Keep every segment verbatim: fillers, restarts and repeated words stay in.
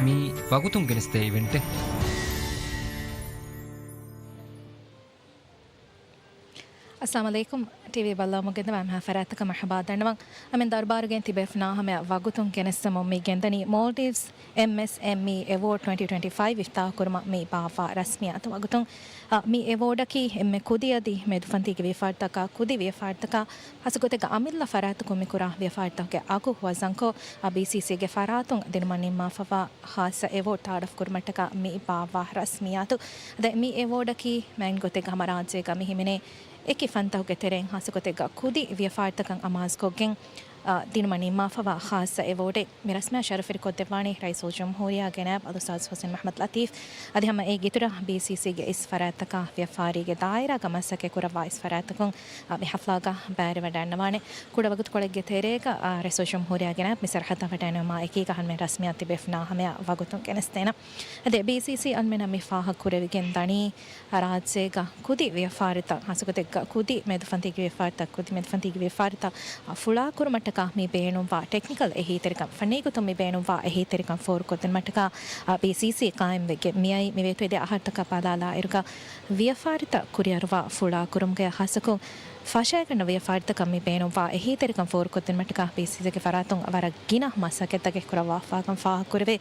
މި ވަގުތުން ގެނެސްދޭ އިވެންޓެއް. އައްސަލާމު ޢަލައިކުމް. ޓީވީ ބައްލަވަމުން ގެންދަވާ ހަމަ ފަރާތަކަށް މަރުޙަބާ ދަންނަވަން. އަމިން ދަރުބާރުގެ ތިބޭފުޅުންނާ ހަމަޔަށް ވަގުތުން ގެނެސްދެމުން މި ގެންދަނީ މޯލްޑިވްސް އެމްއެސްއެމްއީ އެވޯޑް ޓްވެންޓީ ޓްވެންޓީ ފައިވް އިފްތާޙު ކުރުމަށް މި ބާއްވާ ރަސްމިއްޔާތު ވަގުތުން. އަ، މި އެވޯޑަކީ އެންމެ ކުދި އަދި މެދުފަންތީގެ ވިޔަފާރިތަކާ ކުދި ވިޔަފާރިތަކާ ހާއްސަގޮތެއްގަ އަމިއްލަ ފަރާތަކުން މި ކުރާ ވިޔަފާރިތަކުގެ އަގު ވަޒަންކޮށް، އަ، ބީސީސީގެ ފަރާތުން ދިނުމަށް ނިންމާފަވާ ހާއްސަ އެވޯޑް ތަޢާރަފް ކުރުމަށްޓަކާ މި ބާއްވާ ރަސްމިއްޔާތު. އަދި މި އެވޯޑަކީ މައިން ގޮތެއްގަ ހަމަ ރާއްޖޭގަ މި ހިމެނޭ އެކި ފަންތަކުގެ ތެރެއިން ހާއްސަގޮތެއްގަ ކުދި ވިޔަފާރިތަކަށް އަމާޒުކޮށްގެން، އަ، ދިނުމަށް ނިންމާފަވާ ޚާއްޞަ އެވޯޑެއް. މި ރަސްމިއްޔާ ޝަރަފްވެރިކޮށްދެއްވާނީ ރައީސުލްޖުމްހޫރިއްޔާގެ ނައިބް އަލްއުސްތާޛު ޙުސައިން މުޙައްމަދު ލަތީފް. އަދި ހަމަ އޭގެ އިތުރަށް ބީސީސީގެ އިސް ފަރާތްތަކާ ވިޔަފާރީގެ ދާއިރާގަ މަސައްކަތް ކުރައްވާ އިސް ފަރާތްތަކުން، އަ، މި ޙަފްލާގަ ބައިވެރިވަޑައިގަންނަވާނެ. ކުޑަ ވަގުތުކޮޅެއްގެ ތެރޭގަ، އަ، ރައީސުލްޖުމްހޫރިއްޔާގެ ނައިބް މި ސަރަހައްދަށް ވަޑައިނުމާ އެކީގަ އަހަރުމެން ރަސްމިއްޔާ ތިބޭފުޅުންނާ ހަމަޔަށް ވަގުތުން ގެނެސްދޭނަން. އަދި ބީސީސީ އަންމެނަށް މި ފާހަގަކުރެވިގެން ދަނީ، ރާއްޖޭގަ ކުދި ވިޔަފާރިތައް، ހާއްސަގޮތެއްގަ ކުދި މެދުފަންތީގެ ވިޔަފާރިތައް، ކުދި މެދުފަންތީގެ ވިޔަފާރިތައް، އަ، ފުޅާކުރުމަށްޓަކާ މި ބޭނުންވާ ޓެކްނިކަލް އެހީތެރިކަން، ފަންނީގޮތުން މި ބޭނުންވާ އެހީތެރިކަން ފޯރުކޮށްދިނުމަށްޓަކާ، އަ، ބީސީސީ ޤާއިމްވެގެން މިއައީ. މި ވޭތުވެދިޔަ އަހަރުތަކަށް ބަލާލާއިރުގަ ވިޔަފާރިތައް ކުރިއަރުވާ ފުޅާކުރުމުގައި ހާއްސަކޮށް ފަށައިގަންނަ ވިޔަފާރިތަކަށް މި ބޭނުންވާ އެހީތެރިކަން ފޯރުކޮށްދިނުމަށްޓަކާ ބީސީސީގެ ފަރާތުން ވަރަށް ގިނަ މަސައްކަތްތަކެއް ކުރައްވާފާކަން ފާހަގަކުރެވޭ.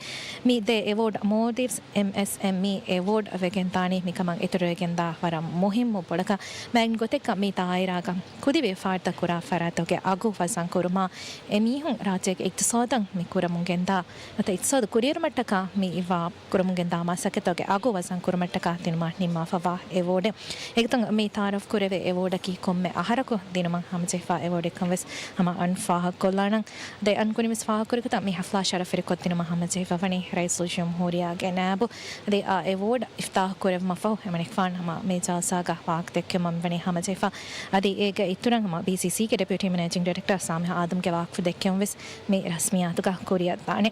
މި ދެ އެވޯޑް މޯލްޑިވްސް އެމްއެސްއެމްއީ އެވޯޑް ވެގެންދާނީ މިކަމަށް އިތުރުވެގެންދާ ވަރަށް މުހިއްމު ބޮޑަކަށް. މައިން ގޮތެއްގަ މި ދާއިރާގަ ކުދި ވިޔަފާރިތައް ކުރާ ފަރާތުގެ އަގު ވަޒަން ކުރުމާ، އެމީހުން ރާއްޖޭގެ އިޤްތިޞާދަށް މި ކުރަމުން ގެންދާ، ނުވަތަ އިޤްތިޞާދު ކުރިއެރުމަށްޓަކާ މި ވާ ކުރަމުން ގެންދާ މަސައްކަތުގެ އަގު ވަޒަން ކުރުމަށްޓަކާ ދިނުމަށް ނިންމާފަވާ އެވޯޑެއް. އެގޮތުން މި ތަޢާރަފް ކުރެވޭ އެވޯޑަކީ ކޮންމެ އަހަރަކު ދިނުމަށް ހަމަޖެހިފާ އެވޯޑެއްކަން ވެސް ހަމަ އަން ފާހަގަކޮށްލާނަން. ދެ އަން ކުރިން ވެސް ފާހަގަކުރި ގޮތަށް މި ޙަފްލާ ޝަރަފްވެރިކޮށްދިނުމަށް ހަމަޖެހިފަވަނީ ރައީސުލްޖުމްހޫރިއްޔާގެ ނައިބު. އަދި އާ އެވޯޑް އިފްތާޙު ކުރެއްވުމަށްފަހު އެމަނިކުފާނު ހަމަ މި ޖަލްސާގަ ވާހަކަ ދެއްކެވުމަށް މިވަނީ ހަމަޖެހިފަ. އަދި އޭގެ އިތުރަށް ހަމަ ބީސީސީގެ ޑެޕިއުޓީ މެނޭޖިން ޑިރެކްޓަރ ސާމިހް އާދަމްގެ ވާހަކަފުޅު ދެއްކެވުން ވެސް މި ރަސްމިއްޔާތުގަ ކުރިއަށްދާނެ.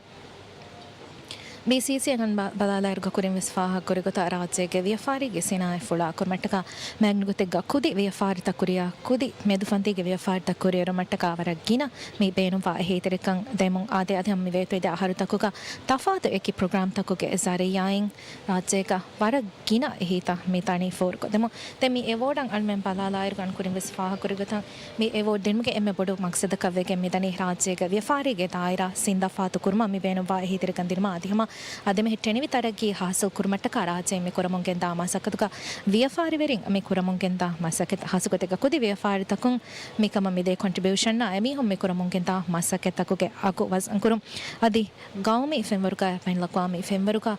ބީސީސީއަށް ބަ-، ބަލާލާއިރުގަ ކުރިން ވެސް ފާހަގަކުރި ގޮތަށް ރާއްޖޭގެ ވިޔަފާރީގެ ސިނާއަތް ފުޅާކުރުމަށްޓަކާ މައިގަނޑު ގޮތެއްގަ ކުދި ވިޔަފާރިތައް ކުރިއަށް، ކުދި މެދުފަންތީގެ ވިޔަފާރިތައް ކުރިއެރުމަށްޓަކާ ވަރަށް ގިނަ މި ބޭނުންވާ އެހީތެރިކަން ދެމުން އާދޭ. އަދި ހަމަ މި ވޭތުވެދިޔަ އަހަރުތަކުގަ ތަފާތު އެކި ޕްރޮގްރާމްތަކުގެ ޒަރީޢާއިން ރާއްޖޭގަ ވަރަށް ގިނަ އެހީތައް މި ދަނީ ފޯރުކޮށްދެމުން. ދެން މި އެވޯޑަށް އަންމެން ބަލާލާއިރު އަން ކުރިން ވެސް ފާހަގަކުރި ގޮތަށް މި އެވޯޑް ދިނުމުގެ އެންމެ ބޮޑު މަޤްޞަދަކަށް ވެގެން މިދަނީ ރާއްޖޭގެ ވިޔަފާރީގެ ދާއިރާ ސިންދަފާތު ކުރުމަށް މި ބޭނުންވާ އެހީތެރިކަން ދިނުމަށް އަދި ހަމަ އާ ދެމެހެއްޓެނިވި ތަރައްގީ ހާސިލް ކުރުމަށްޓަކާ ރާއްޖޭ މި ކުރަމުން ގެންދާ މަސައްކަތުގަ ވިޔަފާރިވެރިން މި ކުރަމުން ގެންދާ މަސައްކަތް ހާއްސަގޮތެއްގަ ކުދި ވިޔަފާރިތަކުން މިކަމަށް މިދޭ ކޮންޓްރިބިއުޝަންއާ އެމީހުން މި ކުރަމުން ގެންދާ މަސައްކަތްތަކުގެ އަގު ވަޒަންކުރުން. އަދި ގައުމީ ފެންވަރުގައި ބައިނަލްއަޤްވާމީ ފެންވަރުގަ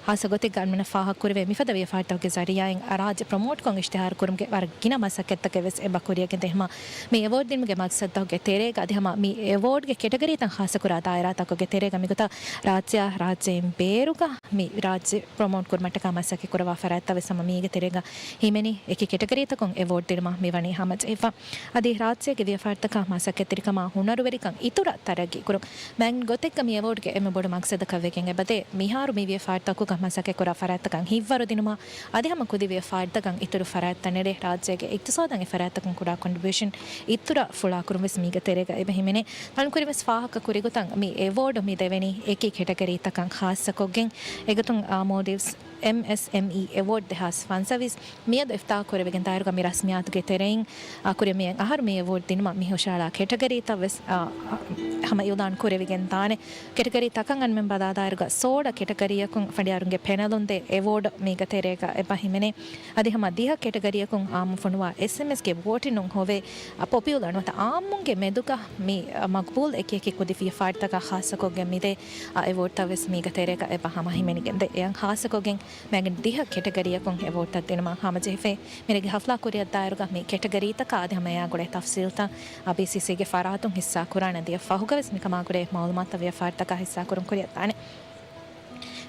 ހާއްސަ ގޮތެއްގަ އަންމެނަށް ފާހަގަކުރެވޭ މިފަދަ ވިޔަފާރިތަކުގެ ޒަރީޢާއިން ރާއްޖެ ޕްރޮމޯޓްކޮށް އިޝްތިހާރު ކުރުމުގެ ވަރަށް ގިނަ މަސައްކަތްތަކެއް ވެސް އެބަ ކުރިއަށް ގެންދޭ. ހަމަ މި އެވޯޑް ދިނުމުގެ މަޤްޞަދުގެ ތެރޭގަ އަދި ހަމަ މި އެވޯޑްގެ ކެޓަގަރީތައް ހާއްސަކުރާ ދާއިރާތަކުގެ ތެރޭގަ މިގޮތަށް ރާއްޖެއާ ރާއްޖޭން ބޭރުގަ މި ރާއްޖެ ޕްރޮމޯޓް ކުރުމަށްޓަކާ މަސައްކަތް ކުރައްވާ ފަރާތްތައް ވެސް ހަމަ މީގެ ތެރޭގަ ހިމެނި އެކި ކެޓަގަރީތަކުން އެވޯޑް ދިނުމަށް މިވަނީ ހަމަޖެހިފަ. އަދި ރާއްޖޭގެ ވިޔަފާރިތަކާ މަސައްކަތްތެރިކަމާ ހުނަރުވެރިކަން އިތުރަށް ތަރައްގީ ކުރުން. މައިން ގޮތެއްގަ މި އެވޯޑްގެ އެންމެ ބޮޑު މަޤްޞަދަކަށް ވެގެން އެބަދޭ މިހާރު މި ވިޔަފާރިތަކުގަ މަސައްކަތްކުރާ ފަރާތްތަކަށް ހިތްވަރު ދިނުމާ އަދި ހަމަ ކުދި ވިޔަފާރިތަކަށް އިތުރު ފަރާތްތައް ނެރެ ރާއްޖޭގެ އިޤްތިޞާދަށް އެ ފަރާތްތަކުން ކުރާ ކޮންޓްރިބިއުޝަން އިތުރަށް ފުޅާކުރުން ވެސް މީގެ ތެރޭގަ އެބަ ހިމެނޭ. އަން ކުރިން ވެސް ފާހަގަކުރި ގޮތަށް މި އެވޯޑް މި ދެވެނީ އެކި ކެޓަގަރީތަކަށް ހާއްސަކޮށްގެން. އެގޮތުން މޯލްޑިވްސް އެމްއެސްއެމްއީ އެވޯޑް ދެހާސް ފަންސަވީސް މިއަދު އިފްތާޙު ކުރެވިގެންދާއިރުގަ މި ރަސްމިއްޔާތުގެ ތެރެއިން، އާ، ކުރިއަށް މި އަހަރު މި އެވޯޑް ދިނުމަށް މި ހުށަހަޅާ ކެޓަގަރީތައް ވެސް، އާ، ހަމަ އިޢުލާން ކުރެވިގެން ދާނެ. ކެޓަގަރީ ތަކަށް އަންމެން ބަލާލާއިރުގަ ސޯޅަ ކެޓަގަރީއަކުން ފަނޑިޔާރުންގެ ޕެނަލުން ދޭ އެވޯޑް މީގެ ތެރޭގަ އެބަ ހިމެނޭ. އަދި ހަމަ ދިހަ ކެޓަގަރީއަކުން އާއްމު ފޮނުވާ އެސްއެމްއެސްގެ ވޯޓިން ހޮވޭ، އާ، ޕޮޕިއުލަރ ނުވަތަ އާއްމުންގެ މެދުގަ މި، އާ، މަޤްބޫލް އެކި އެކި ކުދި ވިޔަފާރިތަކަށް ހާއްސަކޮށްގެން މިދޭ، އާ، އެވޯޑްތައް ވެސް މީގެ ތެރޭގަ އެބަ ހަމަ ހިމެނިގެންދޭ. އެއަށް ހާއްސަކޮށްގެން މައިގަނޑު ދިހަ ކެޓަގަރީއަކުން އެވޯޑްތައް ދިނުމަށް ހަމަޖެހިފައި. މިރޭގެ ހަފްލާ ކުރިއަށްދާއިރުގަ މި ކެޓަގަރީތަކާ އަދި ހަމަ އެއާ ގުޅޭ ތަފްސީލްތައް އާ ބީސީސީގެ ފަރާތުން ހިއްސާ ކުރާނެ. ދިޔަ ފަހުގަ ވެސް މިކަމާ ގުޅޭ މައުލޫމާތުތައް ވިޔަފާރިތަކާ ހިއްސާ ކުރުން ކުރިއަށްދާނެ.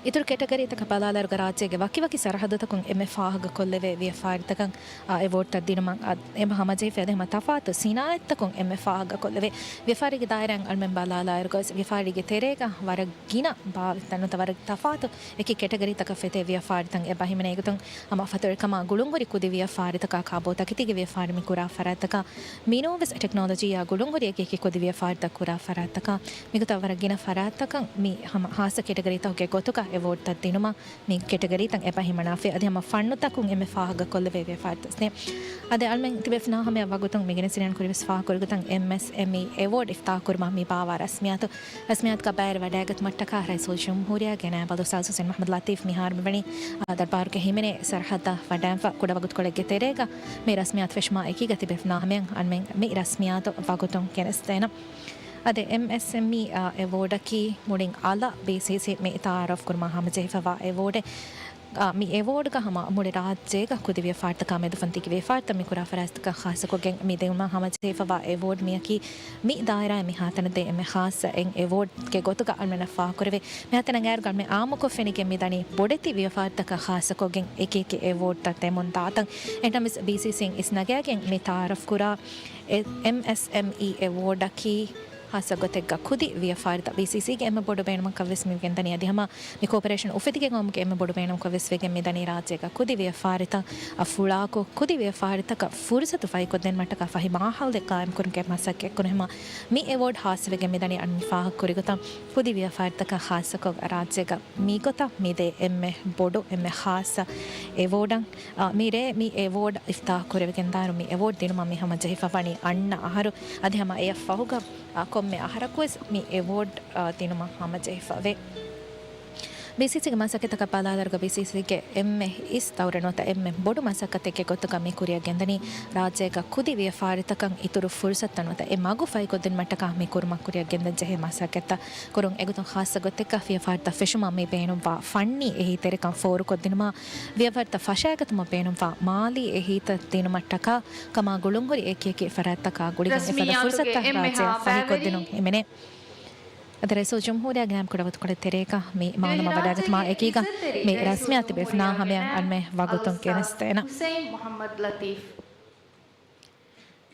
އިތުރު ކެޓަގަރީތަކަށް ބަލާލާއިރުގަ ރާއްޖޭގެ ވަކިވަކި ސަރަހައްދުތަކުން އެންމެ ފާހަގަކޮށްލެވޭ ވިޔަފާރިތަކަށް، އާ، އެވޯޑްތައް ދިނުމަށް، އާ، އެބަ ހަމަޖެހިފައި އަދި ހަމަ ތަފާތު ސިނާއަތްތަކުން އެންމެ ފާހަގަކޮށްލެވޭ ވިޔަފާރީގެ ދާއިރާއިން އަޅުމެން ބަލާލާއިރުގަ ވިޔަފާރީގެ ތެރޭގަ ވަރަށް ގިނަ ބާވަތްތައް ނުވަތަ ވަރަށް ތަފާތު އެކި ކެޓަގަރީތަކަށް ފެތޭ ވިޔަފާރިތައް އެބަ ހިމެނޭ. އެގޮތުން ހަމަ ފަތުރުވެރިކަމާ ގުޅުންހުރި ކުދި ވިޔަފާރިތަކާ ކާބޯތަކެތީގެ ވިޔަފާރި މި ކުރާ ފަރާތްތަކާ، މިނޫންވެސް ޓެކްނޮލޮޖީއާ ގުޅުންހުރި އެކި އެކި ކުދި ވިޔަފާރިތައް ކުރާ ފަރާތްތަކާ، މިގޮތަށް ވަރަށް ގިނަ ފަރާތްތަކަށް މި ހަމަ ހާއްސަ ކެޓަގަރީތަކުގެ ގޮތުގަ އެވޯޑްތައް ދިނުމަށް މި ކެޓަގަރީތައް އެބަ ހިމަނާފައި. އަދި ހަމަ ފަންނުތަކުން އެންމެ ފާހަގަކޮށްލެވޭ ވިޔަފާރިތައް ވެސް. އަދި އަޅުމެން ތިބޭފުޅުންނާ ހަމަޔަށް ވަގުތުން މި ގެނެސްދިން ކުރިންވެސް ފާހަގަކުރި ގޮތަށް އެމްއެސްއެމްއީ އެވޯޑް އިފްތާހުކުރުމަށް މި ބާވާ ރަސްމިއްޔާތު، ރަސްމިއްޔާތުގަ ބައިވެރިވެ ވަޑައިގަތުމަށްޓަކާ ރައީސުލްޖުމްހޫރިއްޔާ ގެނައި ބަލޫޗް އައްޒަތް ހުސެން މުޙައްމަދު ލަތީފް މިހާރު މިވަނީ، އާ، ދަރުބާރުގެ ހިމެނޭ ސަރަހައްދަށް ވަޑައިގެންފަ ކުޑަ ވަގުތުކޮޅެއްގެ ތެރޭގަ މި ރަސްމިއްޔާތު ފެށުމާ އެކީގަ ތިބޭފުޅުންނާ ހަމަޔަށް އަންމެން މި ރަސްމިއްޔާތު ވަގުތުން ގެނެސްދޭނަން. އަދި އެމްއެސްއެމްއީ، އާ، އެވޯޑަކީ މުޅިން އަލަށް ބީސީސީ މި ތައާރަފް ކުރުމަށް ހަމަޖެހިފައިވާ އެވޯޑެއް. އާ، މި އެވޯޑްގަ ހަމަ މުޅި ރާއްޖޭގަ ކުދި ވިޔަފާރިތަކާ މެދުފަންތީގެ ވިޔަފާރިތައް މި ކުރާ ފަރާތްތަކަށް ޚާއްޞަކޮށްގެން މި ދިނުމަށް ހަމަޖެހިފައިވާ އެވޯޑް މިއަކީ މި ދާއިރާއިން މިހާތަނަށް ދޭ އެންމެ ޚާއްޞަ އެއް އެވޯޑްގެ ގޮތުގަ އަޅުމެންނަށް ފާހަގަކުރެވޭ. މިހާތަނަށް އައިރުގަ އަޅުމެން އާއްމުކޮށް ފެނިގެން މިދަނީ ބޮޑެތި ވިޔަފާރިތަކަށް ޚާއްޞަކޮށްގެން އެކި އެކި އެވޯޑްތައް ދެމުން ދާތަން. އެހެންނަމަވެސް ބީސީސީން އިސްނަގާގެން މި ތައާރަފް ކުރާ އެ-، އެމްއެސްއެމްއީ އެވޯޑަކީ ހާއްސަ ގޮތެއްގަ ކުދި ވިޔަފާރިތައް ބީސީސީގެ އެންމެ ބޮޑު ބޭނުމަކަށްވެސް މި ގެންދަނީ. އަދި ހަމަ މި ކޯޕަރޭޝަން އުފެދިގެން އޮމުގެ އެންމެ ބޮޑު ބޭނުމަކަށްވެސް ވެގެން މިދަނީ ރާއްޖޭގަ ކުދި ވިޔަފާރިތައް އަށް ފުޅާކޮށް، ކުދި ވިޔަފާރިތަކަށް ފުރުސަތު ފަހިކޮށްދޭން މަށްޓަކާ ފަހި މާހައުލެއް ގާއިމްކުރުމުގެ މަސައްކަތް ކުރުން. ހަމަ މި އެވޯޑް ހާއްސަވެގެން މިދަނީ އަން މި ފާހަގަކުރި ގޮތަށް ކުދި ވިޔަފާރިތަކަށް ޚާއްޞަކޮށް ރާއްޖޭގަ މިގޮތަށް މިދޭ އެންމެ ބޮޑު އެންމެ ޚާއްޞަ އެވޯޑަށް. އާ، މިރޭ މި އެވޯޑް އިފްތާހު ކުރެވިގެންދާއިރު މި އެވޯޑް ދިނުމަށް މި ހަމަޖެހިފަ ވަނީ އަންނަ އަހަރު. އަދި ހަމަ އެއަށް ފަހުގަ، އާ، ކޮންމެ އަހަރަކުވެސް މި އެވޯޑް، އާ، ދިނުމަށް ހަމަޖެހިފަވޭ. ބީސީސީގެ މަސައްކަތަކަށް ބަލާލާއިރުގަ ބީސީސީގެ އެންމެ އިސް ދައުރެއް ނުވަތަ އެންމެ ބޮޑު މަސައްކަތެއްގެ ގޮތުގަ މި ކުރިއަށް ގެންދަނީ ރާއްޖޭގަ ކުދި ވިޔަފާރިތަކަށް އިތުރު ފުރުސަތުތައް ނުވަތަ އެ މަގު ފަހިކޮށްދިނުމަށްޓަކާ މި ކުރުމަށް ކުރިއަށް ގެންދަން ޖެހޭ މަސައްކަތްތައް ކުރުން. އެގޮތުން ޚާއްޞަ ގޮތެއްގަ ވިޔަފާރިތައް ފެށުމަށް މި ބޭނުންވާ ފަންނީ އެހީތެރިކަން ފޯރުކޮށްދިނުމަށް، ވިޔަފާރިތައް ފަށައިގަތުމަށް ބޭނުންވާ މާލީ އެހީތައް ދިނުމަށްޓަކާ ކަމާ ގުޅުންހުރި އެކި އެކި ފަރާތްތަކާ ގުޅިގެން އެފަދަ ފުރުސަތުތައް ރާއްޖެއަށް ފަހިކޮށްދިނުން ހިމެނޭ. އަދި ރައީސުލްޖުމްހޫރިއްޔާ ގިނައިން ކުޑަވަގުތުކޮޅެއް ތެރޭގަ މި މައުލޫމާތު ވަޑައިގަތުމާ އެކީގަ މި ރަސްމިއްޔާތު ތިބޭފުޅުންނާ ހަމަޔަށް އަންމެ ވަގުތުން ގެނެސްދޭނަން.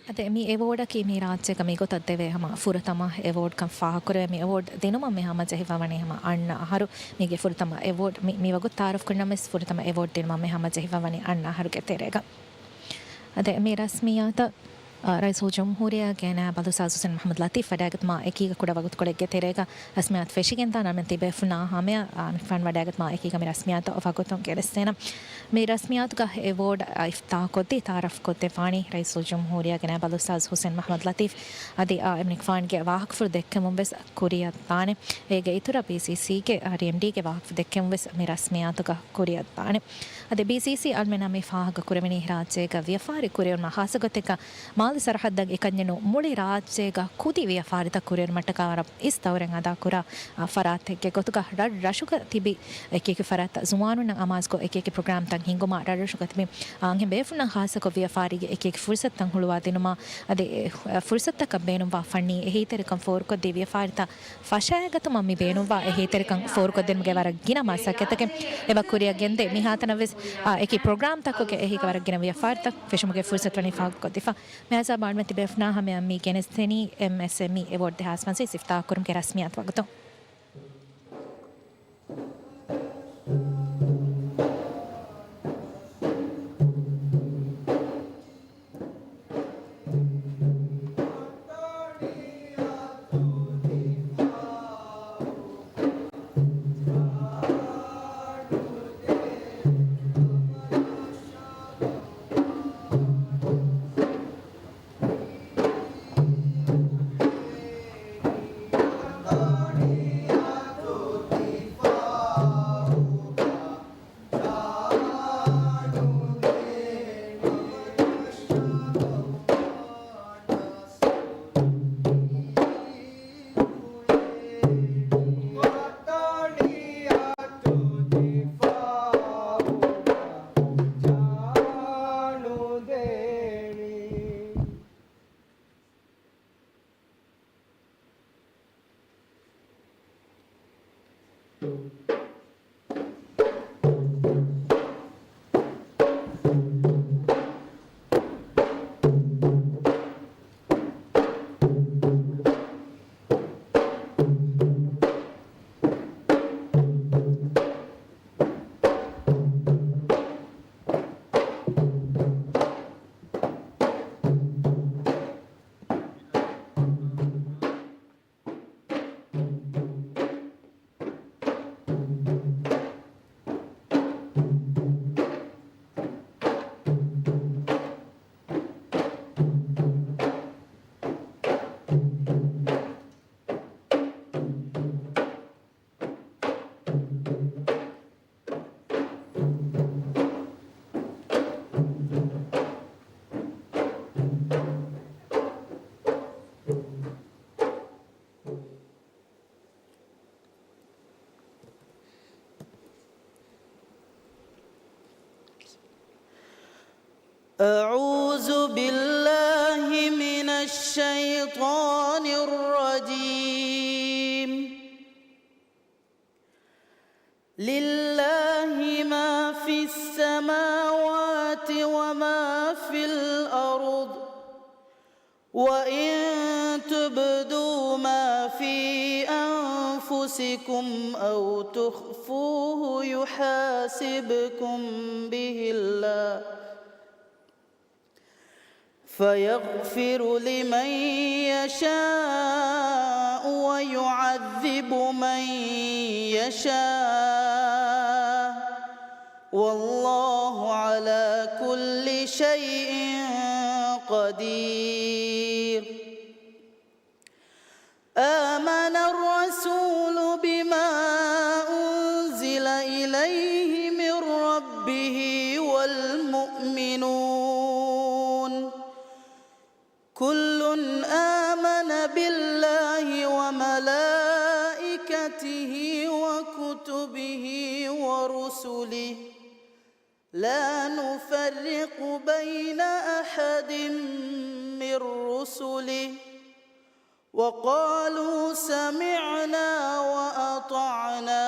އަދި މި އެވޯޑަކީ މި ރާއްޖޭގަ މިގޮތަށް ދެވޭ ހަމަ ފުރަތަމަ އެވޯޑްކަން ފާހަގަކުރެވޭ. މި އެވޯޑް ދިނުމަށް މި ހަމަޖެހިފަ ވަނީ ހަމަ އަންނަ އަހަރު. މީގެ ފުރަތަމަ އެވޯޑް މި، މި ވަގުތު ތައާރަފް ކުރިނަމަވެސް ފުރަތަމަ އެވޯޑް ދިނުމަށް މި ހަމަޖެހިފަ ވަނީ އަންނަ އަހަރުގެ ތެރޭގަ. އަދި މި ރަސްމިއްޔާތަށް، އާ، ރައީސުލްޖުމްހޫރިއްޔާ ގެނައި ބަލޫޗް އައްޒަތް ހުސެން މުޙައްމަދު ލަތީފް ވަޑައިގަތުމާ އެކީގަ ކުޑަ ވަގުތުކޮޅެއްގެ ތެރޭގަ ރަސްމިއްޔާތު ފެށިގެންދާނަމެން ތިބޭފުޅުންނާ ހަމަޔަށް، އާ، މިފަން ވަޑައިގަތުމާ އެކީގަ މި ރަސްމިއްޔާތު ވަގުތުން ގެނެސްދޭނަން. މި ރަސްމިއްޔާތުގަ އެވޯޑް، އާ، އިފްތާހުކޮށްދީ ތައާރަފްކޮށްދެއްވާނީ ރައީސުލްޖުމްހޫރިއްޔާ ގެނައި ބަލޫޗް އައްޒަތް ހުސެން މުޙައްމަދު ލަތީފް. އަދި، އާ، އެމްނިކްފާންގެ ވާހަކަފުޅު ދެއްކެމުން ވެސް ކުރިއަށްދާނެ. އޭގެ އިތުރަށް ބީސީސީގެ، އާ، ޑީއެމްޑީގެ ވާހަކަފުޅު ދެއްކެމުން ވެސް މި ރަސްމިއްޔާތުގަ ކުރިއަށްދާނެ. އަދި ބީސީސީ އަޅުމެންނަށް މި ފާހަގަކުރެވެނީ ރާއްޖޭގަ ވިޔަފާރި ކުރިއެރުމަށް ހާއްސަގޮތެއްގަ މާލެ ސަރަހައްދަށް އެކަންޏެއް ނޫން، މުޅި ރާއްޖޭގަ ކުދި ވިޔަފާރިތައް ކުރިއެރުމަށްޓަކާ ވަރަށް އިސް ދައުރެއް އަދާކުރާ، އާ، ފަރާތެއްގެ ގޮތުގަ ރަށް ރަށުގަ ތިބި އެކި އެކި ފަރާތްތައް ޒުވާނުންނަށް އަމާޒުކޮށް އެކި އެކި ޕްރޮގްރާމްތައް ހިންގުމާ ރަށްރަށުގަ ތިބި، އާ، އަންހެން ބޭފުޅުންނަށް ހާއްސަކޮށް ވިޔަފާރީގެ އެކި އެކި ފުރުސަތުތައް ހުޅުވާދިނުމާ އަދި އެ، އެ، ފުރުސަތުތަކަށް ބޭނުންވާ ފަންނީ އެހީތެރިކަން ފޯރުކޮށްދީ ވިޔަފާރިތައް ފަށައިގަތުމަށް މި ބޭނުންވާ އެހީތެރިކަން ފޯރުކޮށްދިނުމުގެ ވަރަށް ގިނަ މަސައްކަތްތަކެއް އެބަ ކުރިއަށް ގެންދޭ. މިހާތަނަށް ވެސް، އާ، އެކި ޕްރޮގްރާމްތަކުގެ އެހީގަ ވަރަށް ގިނަ ވިޔަފާރިތައް ފެށުމުގެ ފުރުސަތު ވަނީ ފާހަގަކޮށްދީފަ. މިހާ ހިސާބަށް އަޅުމެން ތިބޭފުޅުންނާ ހަމަޔަށް މި ގެނެސްދެނީ އެމްއެސްއެމްއީ އެވޯޑް ދެހާސް ފަންސަވީސް އިފްތާހުކުރުމުގެ ރަސްމިއްޔާތު ވަގުތު. لله ما في السماوات وما في الأرض، وإن تبدوا ما في أنفسكم أو تخفوه يحاسبكم به الله، فيغفر لمن يشاء ويعذب من يشاء، والله على كل شيء قدير. آمن الرسول بما أنزل إليه من ربه والمؤمنون، كل آمن بالله وملائكته وكتبه ورسله، لا نفرق بين أحد من رسله، وقالوا سمعنا وأطعنا،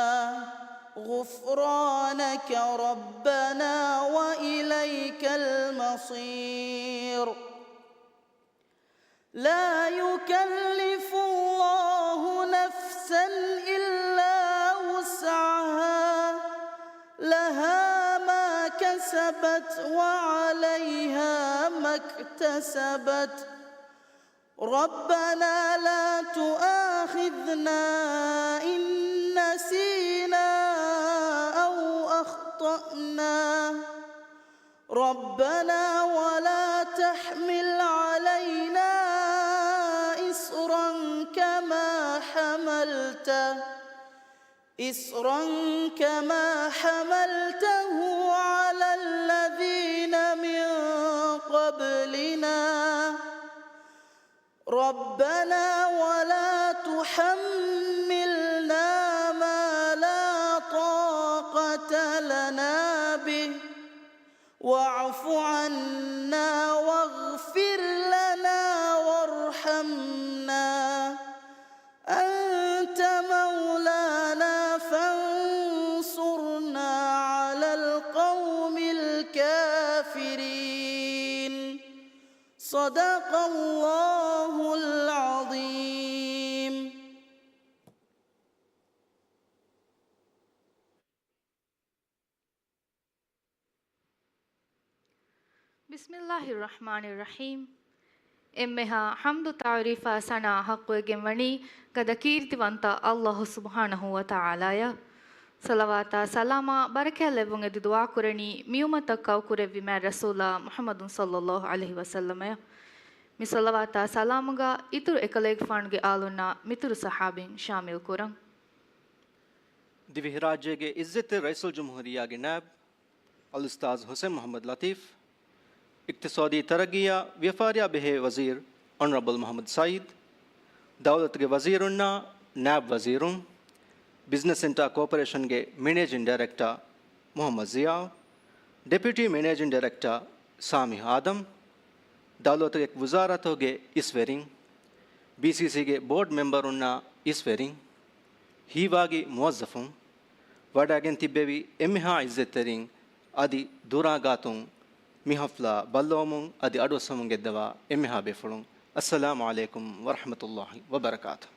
غفرانك ربنا وإليك المصير. لا يكلف الله نفسا إلا وسعها، لها ما كسبت وعليها ما اكتسبت، ربنا لا تؤاخذنا إن نسينا أو أخطأنا، ربنا ولا تحمل علينا إصرا كما حملته، إصرا كما حملته على الذين من قبلنا، ربنا ولا تحملنا ما لا طاقة لنا به، واعف عنا واغفر لنا وارحمنا، أنت مولانا فانصرنا على القوم الكافرين. صدق الله العظيم. بسم الله الرحمن الرحيم. އެންމެހާ ޙަމްދު ތަޢުރީފާ ސަނާ ޙައްޤުވެގެންވަނީ ގަދަ ކީރިތިވަންތަ ﷲ ސުބްޙާނަހޫ ވަތަޢާލާއަށް. ޞަލަވާތާ ސަލާމާ ބަރަކާތް ލެއްވުން އެދި ދުޢާ ކުރަނީ މިއުއްމަތަށް ކައުކުރެއްވި މާތް ރަސޫލާ މުޙައްމަދު ޞައްލައްލާހު ޢަލައިހި ވަސައްލަމައަށް. މި ޞަލަވާތާ ސަލާމުގަ އިތުރު އެކަލޭގެފާނުގެ އާލުންނާ މިތުރު ޞަޙާބީން ޝާމިލް ކުރަން. ދިވެހިރާއްޖޭގެ އިއްޒަތްތެރި ރައީސުލްޖުމްހޫރިއްޔާގެ ނާއިބު އަލްއުސްތާޛު ޙުސައިން މުޙައްމަދު ލަތީފް، އިޤްތިޞާދީ ތަރައްގީއާ ވިޔަފާރިއާ ބެހޭ ވަޒީރު އޮނަރަބަލް މުޙައްމަދު ސަޢީދު، ދައުލަތުގެ ވަޒީރުންނާ ނާއިބު ވަޒީރުން، ބިޒްނަސް ސެންޓާ ކޯޕަރޭޝަންގެ މެނޭޖިން ޑައިރެކްޓާ މުޙައްމަދު ޒިޔާއު، ޑެޕިއުޓީ މެނޭޖިން ޑައިރެކްޓާ ސާމިޙް އާދަމް، ދައުލަތުގެ އެކި ވުޒާރާތަކުގެ އިސްވެރިން، ބީސީސީގެ ބޯޑް މެމްބަރުންނާ އިސްވެރިން، ހީވާގި މުވައްޒަފުން، ވަޑައިގެން ތިއްބެވި އެންމެހާ އިއްޒަތްތެރިން، އަދި ދުރާ ގާތުން މި ޙަފްލާ ބައްލަވަމުން އަދި އަޑުއައްސަވަމުން ގެންދަވާ އެންމެހާ ބޭފުޅުން، އައްސަލާމު ޢަލައިކުމް ވަރަޙްމަތުﷲ ވަބަރަކާތު.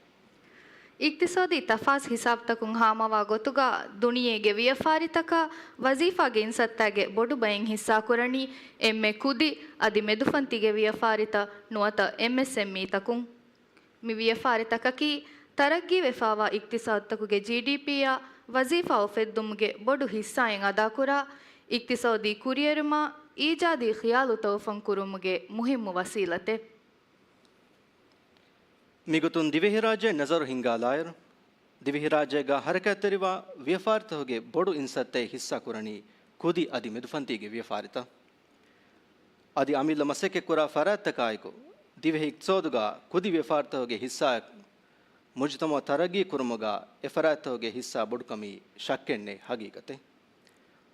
އިޤްތިޞާދީ ތަފާސް ހިސާބުތަކުން ހާމަވާ ގޮތުގަ ދުނިޔޭގެ ވިޔަފާރިތަކަށް ވަޒީފާގެ އިންސައްތާގެ ބޮޑު ބައެއް ހިއްސާކުރަނީ އެންމެ ކުދި އަދި މެދުފަންތީގެ ވިޔަފާރިތައް ނުވަތަ އެމްއެސްއެމްއީތަކުން. މި ވިޔަފާރިތަކަކީ ތަރައްގީވެފާވާ އިޤްތިޞާދުތަކުގެ ޖީޑީޕީއާ ވަޒީފާ އުފެއްދުމުގެ ބޮޑު ހިއްސާއެއް އަދާކުރާ، އިޤްތިޞާދީ ކުރިއެރުމާ އީޖާދީ ޚިޔާލު ތައުފަން ކުރުމުގެ މުހިއްމު ވަސީލަތެއް. މިގޮތުން ދިވެހިރާއްޖެ ނަޒަރު ހިންގާލާއިރު، ދިވެހިރާއްޖޭގަ ހަރަކާތްތެރިވާ ވިޔަފާރިތަކުގެ ބޮޑު އިންސައްތައެއް ހިއްސާކުރަނީ ކުދި އަދި މެދުފަންތީގެ ވިޔަފާރިތައް. އަދި އަމިއްލަ މަސައްކަތްކުރާ ފަރާތްތަކާއެކު، ދިވެހި އިޤްތިޞާދުގަ ކުދި ވިޔަފާރިތަކުގެ ހިއްސާއަކުން މުޖުތަމަޢު ތަރައްގީ ކުރުމުގަ އެފަރާތްތަކުގެ ހިއްސާ ބޮޑުކަމީ ޝައްކެއްނެތް ހަގީގަތެއް.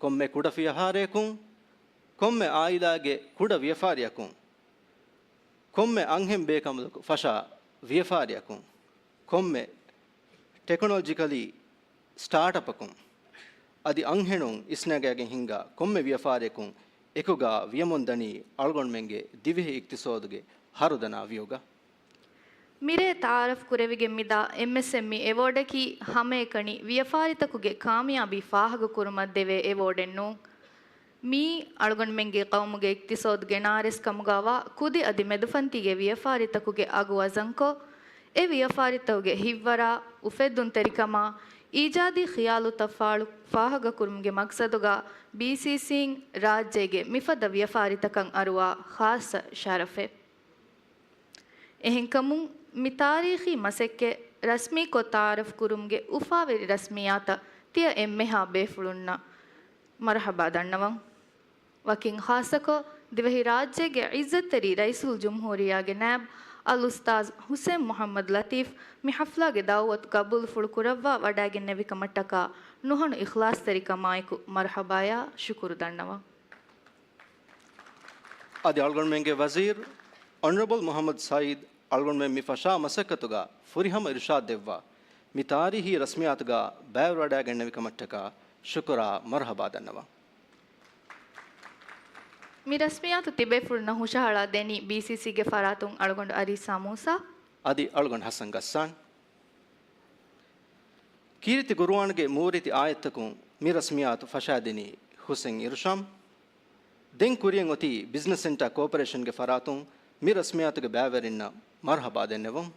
ކޮންމެ ކުޑަ ފިޔަފާރިއަކުން، ކޮންމެ އާއިލާގެ ކުޑަ ވިޔަފާރިއަކުން، ކޮންމެ އަންހެން ބޭކަނބަލަކު ފަށާ ވިޔަފާރިއަކުން، ކޮންމެ ޓެކްނޮލޮޖިކަލީ ސްޓާޓްއަޕަކުން، އަދި އަންހެނުން އިސްނަގައިގެން ހިންގާ ކޮންމެ ވިޔަފާރިއަކުން އެކުގާ ވިޔަމުންދަނީ އަޅުގަނޑުމެންގެ ދިވެހި އިޤްތިޞާދުގެ ހަރުދަނާ ވިއުގަ. މިރޭ ތަޢާރަފް ކުރެވިގެން މިދާ އެމްއެސްއެމްއީ އެވޯޑަކީ ހަމައެކަނި ވިޔަފާރިތަކުގެ ކާމިޔާބީ ފާހަގަކުރުމަށް ދެވޭ އެވޯޑެއް ނޫން. މީ އަޅުގަނޑުމެންގެ ޤައުމުގެ އިޤްތިޞާދު ގެނާރޭސް ކަމުގާވާ ކުދި އަދި މެދުފަންތީގެ ވިޔަފާރިތަކުގެ އަގު ވަޒަންކޮށް، އެ ވިޔަފާރިތަކުގެ ހިތްވަރާ، އުފެއްދުންތެރިކަމާ، އީޖާދީ ޚިޔާލުތައް ފާޅު-، ފާހަގަކުރުމުގެ މަޤްޞަދުގާ ބީސީސީން ރާއްޖޭގެ މިފަދަ ވިޔަފާރިތަކަށް އަރުވާ ޚާއްޞަ ޝަރަފެއް. އެހެންކަމުން، މި ތާރީޚީ މަސައްކަތް ރަސްމީކޮށް ތަޢާރަފް ކުރުމުގެ އުފާވެރި ރަސްމިއްޔާތަށް ތިޔަ އެންމެހާ ބޭފުޅުންނަށް މަރުޙަބާ ދަންނަވަން. ވަކިން ޚާއްޞަކޮށް، ދިވެހި ރާއްޖޭގެ ޢިއްޒަތްތެރި ރައީސުލްޖުމްހޫރިއްޔާގެ ނާއިބް އަލްއުސްތާޛް ޙުސައިން މުޙައްމަދު ލަތީފް މި ޙަފްލާގެ ދަޢުވަތު ޤަބޫލުފުޅު ކުރައްވާ ވަޑައިގެންނެވި ކަމަށްޓަކާ ނުހަނު އިޚްލާޞްތެރިކަމާއެކު މަރުޙަބާޔާ ޝުކުރު ދަންނަވަން. އަދި އަޅުގަނޑުމެންގެ ވަޒީރު އޮނަރަބަލް މުޙައްމަދު ސަޢީދު އަޅުގަނޑުމެން މި ފަށާ މަސައްކަތުގަ ފުރިހަމަ އިރުޝާދު ދެއްވާ، މި ތާރީޚީ ރަސްމިއްޔާތުގަ ބައިވެރިވަޑައިގެންނެވި ކަމަށްޓަކާ ޝުކުރާ މަރުޙަބާ ދަންނަވަން. މި ރަސްމިއްޔާތު ތިބޭފުޅުންނަށް ހުށަހަޅާ ދެނީ ބީސީސީގެ ފަރާތުން އަޅުގަނޑު އަރީސާ މޫސާ. އަދި އަޅުގަނޑު ޙަސަން ޣައްސާން. ކީރިތި ޤުރުއާންގެ މޫރިތި އާޔަތްތަކުން މި ރަސްމިއްޔާތު ފަށާދިނީ ޙުސެން އިރުޝާމް. ދެން ކުރިއަށް އޮތީ ބިޒްނަސް ސެންޓާ ކޯޕަރޭޝަންގެ ފަރާތުން މި ރަސްމިއްޔާތުގެ ބައިވެރިންނަށް މަރުޙަބާ ދެންނެވުން.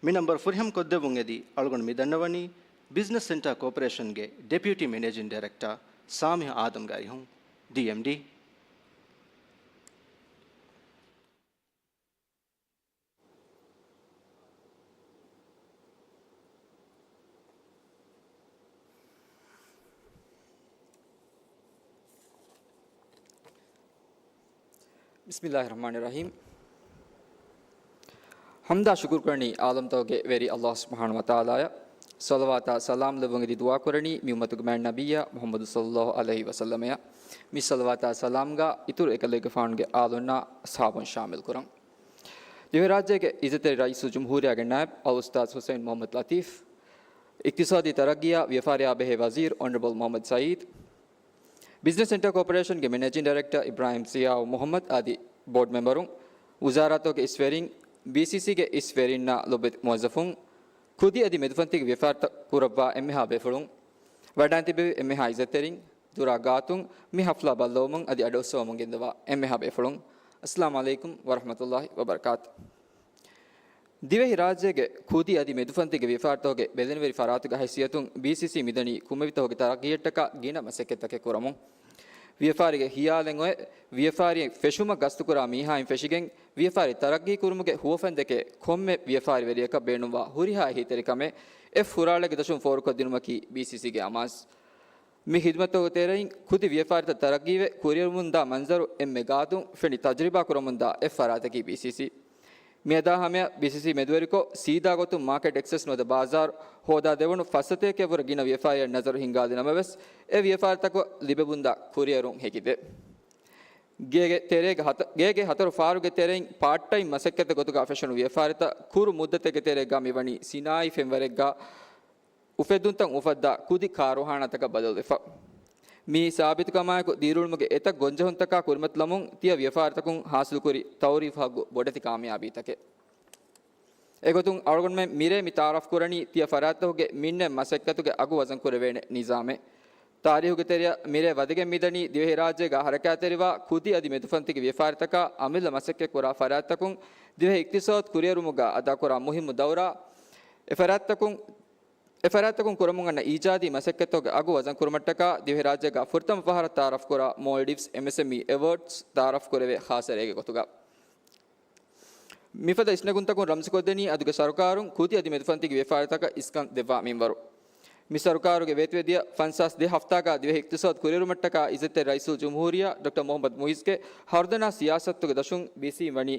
މި ނަންބަރު ފުރިހަމަ ކޮށްދެއްވުން އެދި އަޅުގަނޑު މި ދަންނަވަނީ ބިޒްނަސް ސެންޓާ ކޯޕަރޭޝަންގެ ޑެޕިއުޓީ މެނޭޖިން ޑިރެކްޓާ ސާމިހް އާދަމް ގާރިހުން، ޑީއެމްޑީ. ބިސްމިއްލާހި ރަޙްމާނި ރަޙީމް. ޙަމްދާ ޝުކުރު ކުރަނީ ޢާލަމްތަކުގެ ވެރި ﷲ ސުބްޙާނަހޫ ވަތަޢާލާއަށް. ޞަލަވާތާ ސަލާމް ލެއްވުން އެދި ދުޢާ ކުރަނީ މި އުއްމަތުގެ މާތް ނަބިއްޔާ މުޙައްމަދު ޞައްލައްލާހު ޢަލައިހި ވަސައްލަމައަށް. މި ޞަލަވާތާ ސަލާމްގާ އިތުރު އެކަލޭގެފާނުގެ އާލުންނާ އަޞްޙާބުން ޝާމިލް ކުރަން. ދިވެހިރާއްޖޭގެ އިއްޒަތްތެރި ރައީސުލްޖުމްހޫރިއްޔާގެ ނާއިބް އަލްއުސްތާޛް ޙުސައިން މުޙައްމަދު ލަތީފް، އިޤްތިޞާދީ ތަރައްގީއާ ވިޔަފާރިއާ ބެހޭ ވަޒީރު އޮނަރަބަލް މުޙައްމަދު ސަޢީދު، ބިޒްނަސް ސެންޓާ ކޯޕަރޭޝަންގެ މެނޭޖިން ޑައިރެކްޓަރ އިބްރާހިމް ޒިޔާއު މުޙައްމަދު އަދި ބޯޑް މެމްބަރުން، ވުޒާރާތަކުގެ އިސްވެރިން، ބީސީސީގެ އިސްވެރިންނާ ލޮބުވެތި މުވައްޒަފުން، ކުދި އަދި މެދުފަންތީގެ ވިޔަފާރިތައް ކުރައްވާ އެންމެހާ ބޭފުޅުން، ވަޑައިން ތިބެވި އެންމެހާ އިއްޒަތްތެރިން، ދުރާ ގާތުން މި ޙަފްލާ ބައްލަވަމުން އަދި އަޑުއައްސަވަމުން ގެންދަވާ އެންމެހާ ބޭފުޅުން، އައްސަލާމު ޢަލައިކުމް ވަރަޙްމަތުﷲ ވަބަރަކާތު. ދިވެހި ރާއްޖޭގެ ކުދި އަދި މެދުފަންތީގެ ވިޔަފާރިތަކުގެ ބެލެނިވެރި ފަރާތުގެ ހައިސިއްޔަތުން ބީސީސީ މިދަނީ ކުނބެވިތަކުގެ ތަރައްގީއަށްޓަކާ ގިނަ މަސައްކަތްތަކެއް ކުރަމުން. ވިޔަފާރިގެ ހިޔާލެއް އޮތް، ވިޔަފާރިއެއް ފެށުމަށް ގަސްތުކުރާ މީހާއިން ފެށިގެން، ވިޔަފާރި ތަރައްގީ ކުރުމުގެ ހުވަފެންދެކެ ކޮންމެ ވިޔަފާރިވެރިޔަކަށް ބޭނުންވާ ހުރިހާ އެހީތެރިކަމެއް އެ ފުރާޅައިގެ ދަށުން ފޯރުކޮށްދިނުމަކީ ބީސީސީގެ އަމާޒު. މި ޚިދުމަތްތަކުގެ ތެރެއިން ކުދި ވިޔަފާރިތައް ތަރައްގީވެ، ކުރިއެރުމުންދާ މަންޒަރު އެންމެ ގާތުން ފެނި ތަޖުރިބާ ކުރަމުންދާ އެއް ފަރާތަކީ ބީސީސީ. މިއަދާ ހަމަޔަށް ބީސީސީ މެދުވެރިކޮށް، ސީދާ ގޮތުން މާކެޓް އެކްސެސް ނުވަތަ ބާޒާރު ހޯދާ ދެވުނު ފައްސަތޭކައަށްވުރެ ގިނަ ވިޔަފާރިއެއް ނަޒަރު ހިންގާލި ނަމަވެސް، އެ ވިޔަފާރިތަކަށް ލިބެމުންދާ ކުރިއެރުން ހެކިދޭ. ގޭގެ ތެރޭގަ ހަތަ-، ގޭގެ ހަތަރު ފާރުގެ ތެރެއިން ޕާޓް ޓައިމް މަސައްކަތް ގޮތުގަ ފެށުނު ވިޔަފާރިތައް ކުރު މުއްދަތެއްގެ ތެރޭގަ މިވަނީ ސިނާއީ ފެންވަރެއްގަ އުފެއްދުންތައް އުފައްދާ ކުދި ކާރުޚާނާތަކަށް ބަދަލުވެފަ. މިއީ ސާބިތުކަމާއެކު، ދިރިއުޅުމުގެ އެތައް ގޮންޖެހުންތަކާ ކުރިމަތިލަމުން ތިޔަ ވިޔަފާރިތަކުން ޙާޞިލުކުރި ތައުރީފު ހައްގު ބޮޑެތި ކާމިޔާބީތަކެއް. އެގޮތުން އަޅުގަނޑުމެން މިރޭ މި ތަޢާރަފް ކުރަނީ ތިޔަ ފަރާތްތަކުގެ މިންނަތް މަސައްކަތުގެ އަގު ވަޒަން ކުރެވޭނެ ނިޒާމެއް. ތާރީހުގެ ތެރެއަށް މިރޭ ވަދެގެން މިދަނީ ދިވެހިރާއްޖޭގަ ހަރަކާތްތެރިވާ ކުދި އަދި މެދުފަންތީގެ ވިޔަފާރިތަކާ އަމިއްލަ މަސައްކަތްކުރާ ފަރާތްތަކުން ދިވެހި އިޤްތިޞާދު ކުރިއެރުމުގަ އަދާކުރާ މުހިއްމު ދައުރާ، އެ ފަރާތްތަކުން އެ ފަރާތްތަކުން ކުރަމުން އަންނަ އީޖާދީ މަސައްކަތްތަކުގެ އަގު ވަޒަން ކުރުމަށްޓަކާ ދިވެހިރާއްޖޭގަ ފުރަތަމަ ފަހަރަށް ތަޢާރަފްކުރާ މޯލްޑިވްސް އެމްއެސްއެމްއީ އެވޯޑްސް ތަޢާރަފްކުރެވޭ ޚާއްޞަ ރެއެއްގެ ގޮތުގަ. މިފަދަ އިސްނެގުންތަކުން ރަމްޒުކޮށްދެނީ އަދުގެ ސަރުކާރުން ކުދި އަދި މެދުފަންތީގެ ވިޔަފާރިތަކަށް އިސްކަން ދެއްވާ މިންވަރު. މި ސަރުކާރުގެ ވޭތުވެދިޔަ ފަންސާސް ދެ ހަފްތާގަ ދިވެހި އިޤްތިޞާދު ކުރިއެރުމަށްޓަކާ އިއްޒަތްތެރި ރައީސުލްޖުމްހޫރިއްޔާ ޑޮކްޓަރ މުޙައްމަދު މުޢިއްޒުގެ ހަރުދަނާ ސިޔާސަތުގެ ދަށުން ބީސީ ވަނީ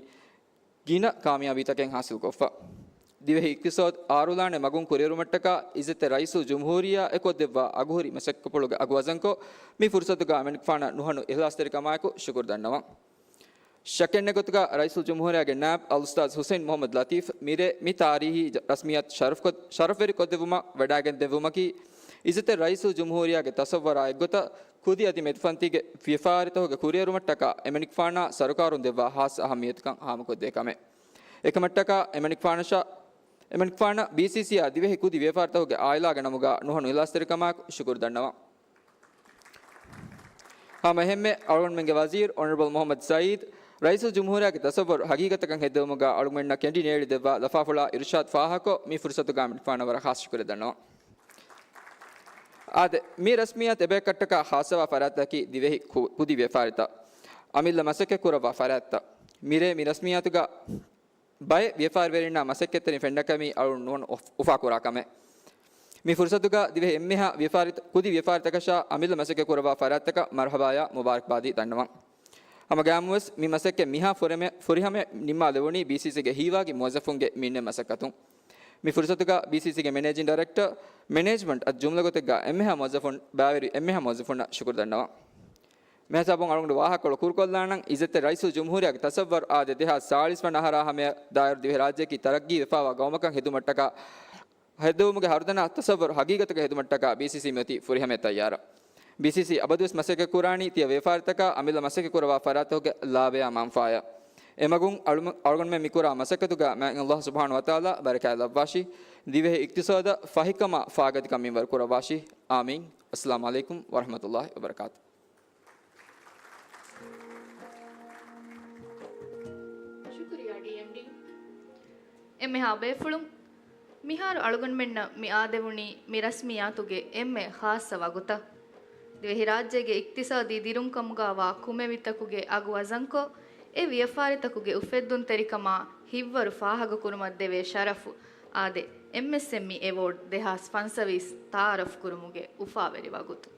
ގިނަ ކާމިޔާބީތަކެއް ހާސިލްކޮށްފަ. ދިވެހި އިޤްތިޞާދު އާރުލާނެ މަގުން ކުރިއެރުމަށްޓަކާ އިއްޒަތްތެރި ރައީސުލްޖުމްހޫރިއްޔާ އެކޮށްދެއްވާ އަގުހުރި މަސައްކަތްޕުޅުގެ އަގު ވަޒަންކޮށް، މި ފުރުޞަތުގަ އަމިއްލަފާނަށް ނުހަނު އިޚްލާޞްތެރިކަމާއެކު ޝުކުރު ދަންނަވަން. ޝައްކެއްނެތް ގޮތުގަ ރައީސުލްޖުމްހޫރިއްޔާގެ ނާއިބް އަލްއުސްތާޛް ޙުސައިން މުޙައްމަދު ލަތީފް މިރޭ މި ތާރީހީ ޖަ-، ރަސްމިއްޔާތު ޝަރަފްކޮށް-، ޝަރަފްވެރިކޮށްދެއްވުމަށް ވަޑައިގެންދެއްވުމަކީ އިއްޒަތްތެރި ރައީސުލްޖުމްހޫރިއްޔާގެ ތަޞައްވަރާ އެއްގޮތަށް ކުދި އަދި މެދުފަންތީގެ ވިޔަފާރިތަކުގެ ކުރިއެރުމަށްޓަކާ އެމަނިކުފާނާ ސަރުކާރުން ދެއްވާ ހާއްސަ އަހައްމިއްޔަތުކަން ހާމަކޮށްދޭ ކަމެއް. އެކަމަށްޓަކާ އެމަނިކުފާނަށާ، އެމަނިކުފާނަށް ބީސީސީއާ ދިވެހި ކުދި ވިޔަފާރިތަކުގެ އާއިލާގެ ނަމުގަ ނުހަނު އިހްލާސްތެރިކަމާއެކު ޝުކުރު ދަންނަވަން. ހަމަ އެހެންމެ އަޅުގަނޑުމެންގެ ވަޒީރު އޮނަރަބަލް މުޙައްމަދު ސައީދު، ރައީސުލްޖުމްހޫރިއްޔާގެ ތަޞައްވަރު ހަގީގަތަކަށް ހެއްދެވުމުގަ އަޅުގަނޑުމެންނަށް ކެނޑި ނޭޅި ދެއްވާ ލަފާފުޅާ އިރުޝާދު ފާހަގަކޮށް، މި ފުރުޞަތުގަ އެމަނިކުފާނަށް ވަރަށް ޚާއްޞަ ޝުކުރެއް ދަންނަވަން. އާދެ، މި ރަސްމިއްޔާތު އެބަޔަކަށްޓަކާ ޚާއްޞަވާ ފަރާތްތަކީ ދިވެހި ކު-، ކުދި ވިޔަފާރިތައް އަމިއްލަ މަސައްކަތް ކުރައްވާ ފަރާތްތައް. މިރޭ މި ރަސްމިއްޔާތުގަ ބައެއް ވިޔަފާރިވެރިންނާ މަސައްކަތްތެރިން ފެންނަކަމީ އަޅުން ނުވަން އުފް-، އުފާކުރާ ކަމެއް. މި ފުރުޞަތުގަ ދިވެހި އެންމެހާ ވިޔަފާރި-، ކުދި ވިޔަފާރިތަކަށާ އަމިއްލަ މަސައްކަތް ކުރައްވާ ފަރާތްތަކަށް މަރުޙަބާޔާ މުބާރަކްބާދީ ދަންނަވަން. ހަމަ ގައިމުވެސް މި މަސައްކަތް މިހާ ފުރިހަމަ-، ފުރިހަމަޔަށް ނިންމާލެވުނީ ބީސީސީގެ ހީވާގި މުވައްޒަފުންގެ މިންނެ މަސައްކަތުން. މި ފުރުޞަތުގަ ބީސީސީގެ މެނޭޖިން ޑައިރެކްޓަރ، މެނޭޖްމަންޓް އަދި ޖުމްލަ ގޮތެއްގަ އެންމެހާ މުވައްޒަފުން، ބައިވެރި އެންމެހާ މުވައްޒަފުންނަށް ޝުކުރު ދަންނަވަން. މިހިސާބުން އަޅުގަނޑު ވާހަކަކޮޅު ކުރުކޮށްލާނަން. އިއްޒަތްތެރި ރައީސުލްޖުމްހޫރިއްޔާގެ ތަޞައްވަރު އާދެ، ދެހާސް ސާޅީސް ވަނަ އަހަރާ ހަމަޔަށް ދާއިރު ދިވެހިރާއްޖެއަކީ ތަރައްގީވެފާވާ ގައުމަކަށް ހެދުމަށްޓަކާ، ހެއްދެވުމުގެ ހަރުދަނާ ތަޞައްވަރު ހަގީގަތަކަށް ހެދުމަށްޓަކާ ބީސީސީ މިއޮތީ ފުރިހަމަޔަށް ތައްޔާރަށް. ބީސީސީ އަބަދުވެސް މަސައްކަތް ކުރާނީ ތިޔަ ވިޔަފާރިތަކާ އަމިއްލަ މަސައްކަތް ކުރައްވާ ފަރާތްތަކުގެ ލާބަޔާ މަންފާޔަށް. އެމަގުން އަޅުމެ-، އަޅުގަނޑުމެން މިކުރާ މަސައްކަތުގަ މާތް ﷲ ސުބްޙާނަހޫ ވަތަޢާލާ ބަރަކާތް ލައްވާށި. ދިވެހި އިޤްތިޞާދަށް ފަހިކަމާ ފާގަތިކަން މިންވަރު ކުރައްވާށި. އާމީން. އައްސަލާމު ޢަލައިކުމް ވަރަޙްމަތުﷲ ވަބަރަކާތު. ޝުކުރިއްޔާ ޑީއެމްޑީ. އެންމެހާ ބޭފުޅުން، މިހާރު އަޅުގަނޑުމެންނަށް މި އާދެވުނީ މި ރަސްމިއްޔާތުގެ އެންމެ ޚާއްޞަ ވަގުތަށް. ދިވެހިރާއްޖޭގެ އިޤްތިޞާދީ ދިރުންކަމުގައިވާ ކުމެވިތަކުގެ އަގު ވަޒަންކޮށް، އެ ވިޔަފާރިތަކުގެ އުފެއްދުންތެރިކަމާ ހިތްވަރު ފާހަގަކުރުމަށްދެވޭ ޝަރަފު އާދެ، އެމްއެސްއެމްއީ އެވޯޑް ދެހާސް ފަންސަވީސް ތަޢާރަފް ކުރުމުގެ އުފާވެރި ވަގުތު.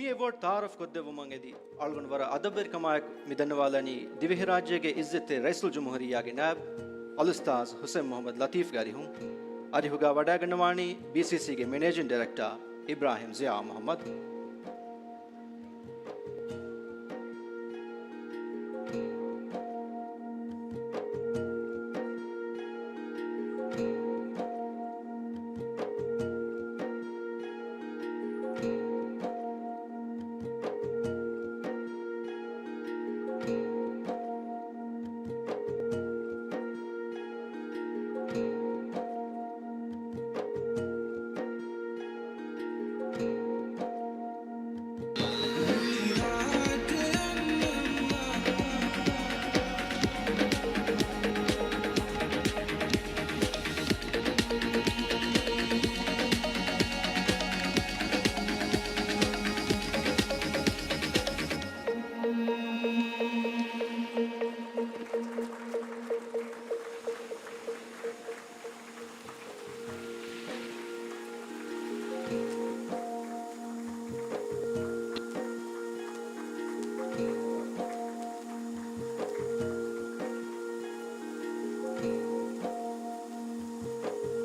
މި އެވޯޑް ތައާރަފް ކޮށްދެއްވުމަށް އެދި އަޅުގަނޑު ވަރަށް އަދަބުވެރިކަމާއެކު މި ދަންނަވާލަނީ ދިވެހިރާއްޖޭގެ އިއްޒަތްތެރި ރައީސުލްޖުމްހޫރިއްޔާގެ ނާއިބް އަލްއުސްތާޛް ހުސެން މުޙައްމަދު ލަތީފްގެ އަރިހުން. އަރިހުގަ ވަޑައިގަންނަވާނީ ބީސީސީގެ މެނޭޖިން ޑިރެކްޓަރ އިބްރާހިމް ޒިޔާ މުޙައްމަދު.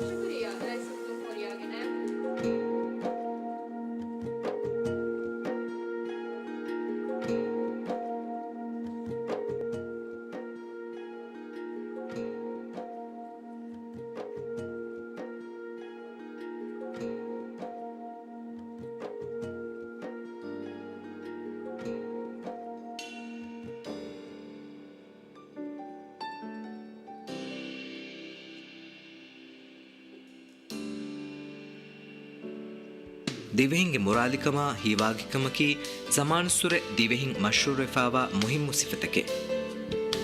ޝުކުރިއްޔާ، ރައީސުލްޖުމްހޫރިއްޔާގެ ނައިބު. ދިވެހިންގެ މުރާލިކަމާ ހީވާގިކަމަކީ ޒަމާނުއްސުރެ ދިވެހިން މަޝްހޫރުވެފާވާ މުހިއްމު ސިފަތަކެއް.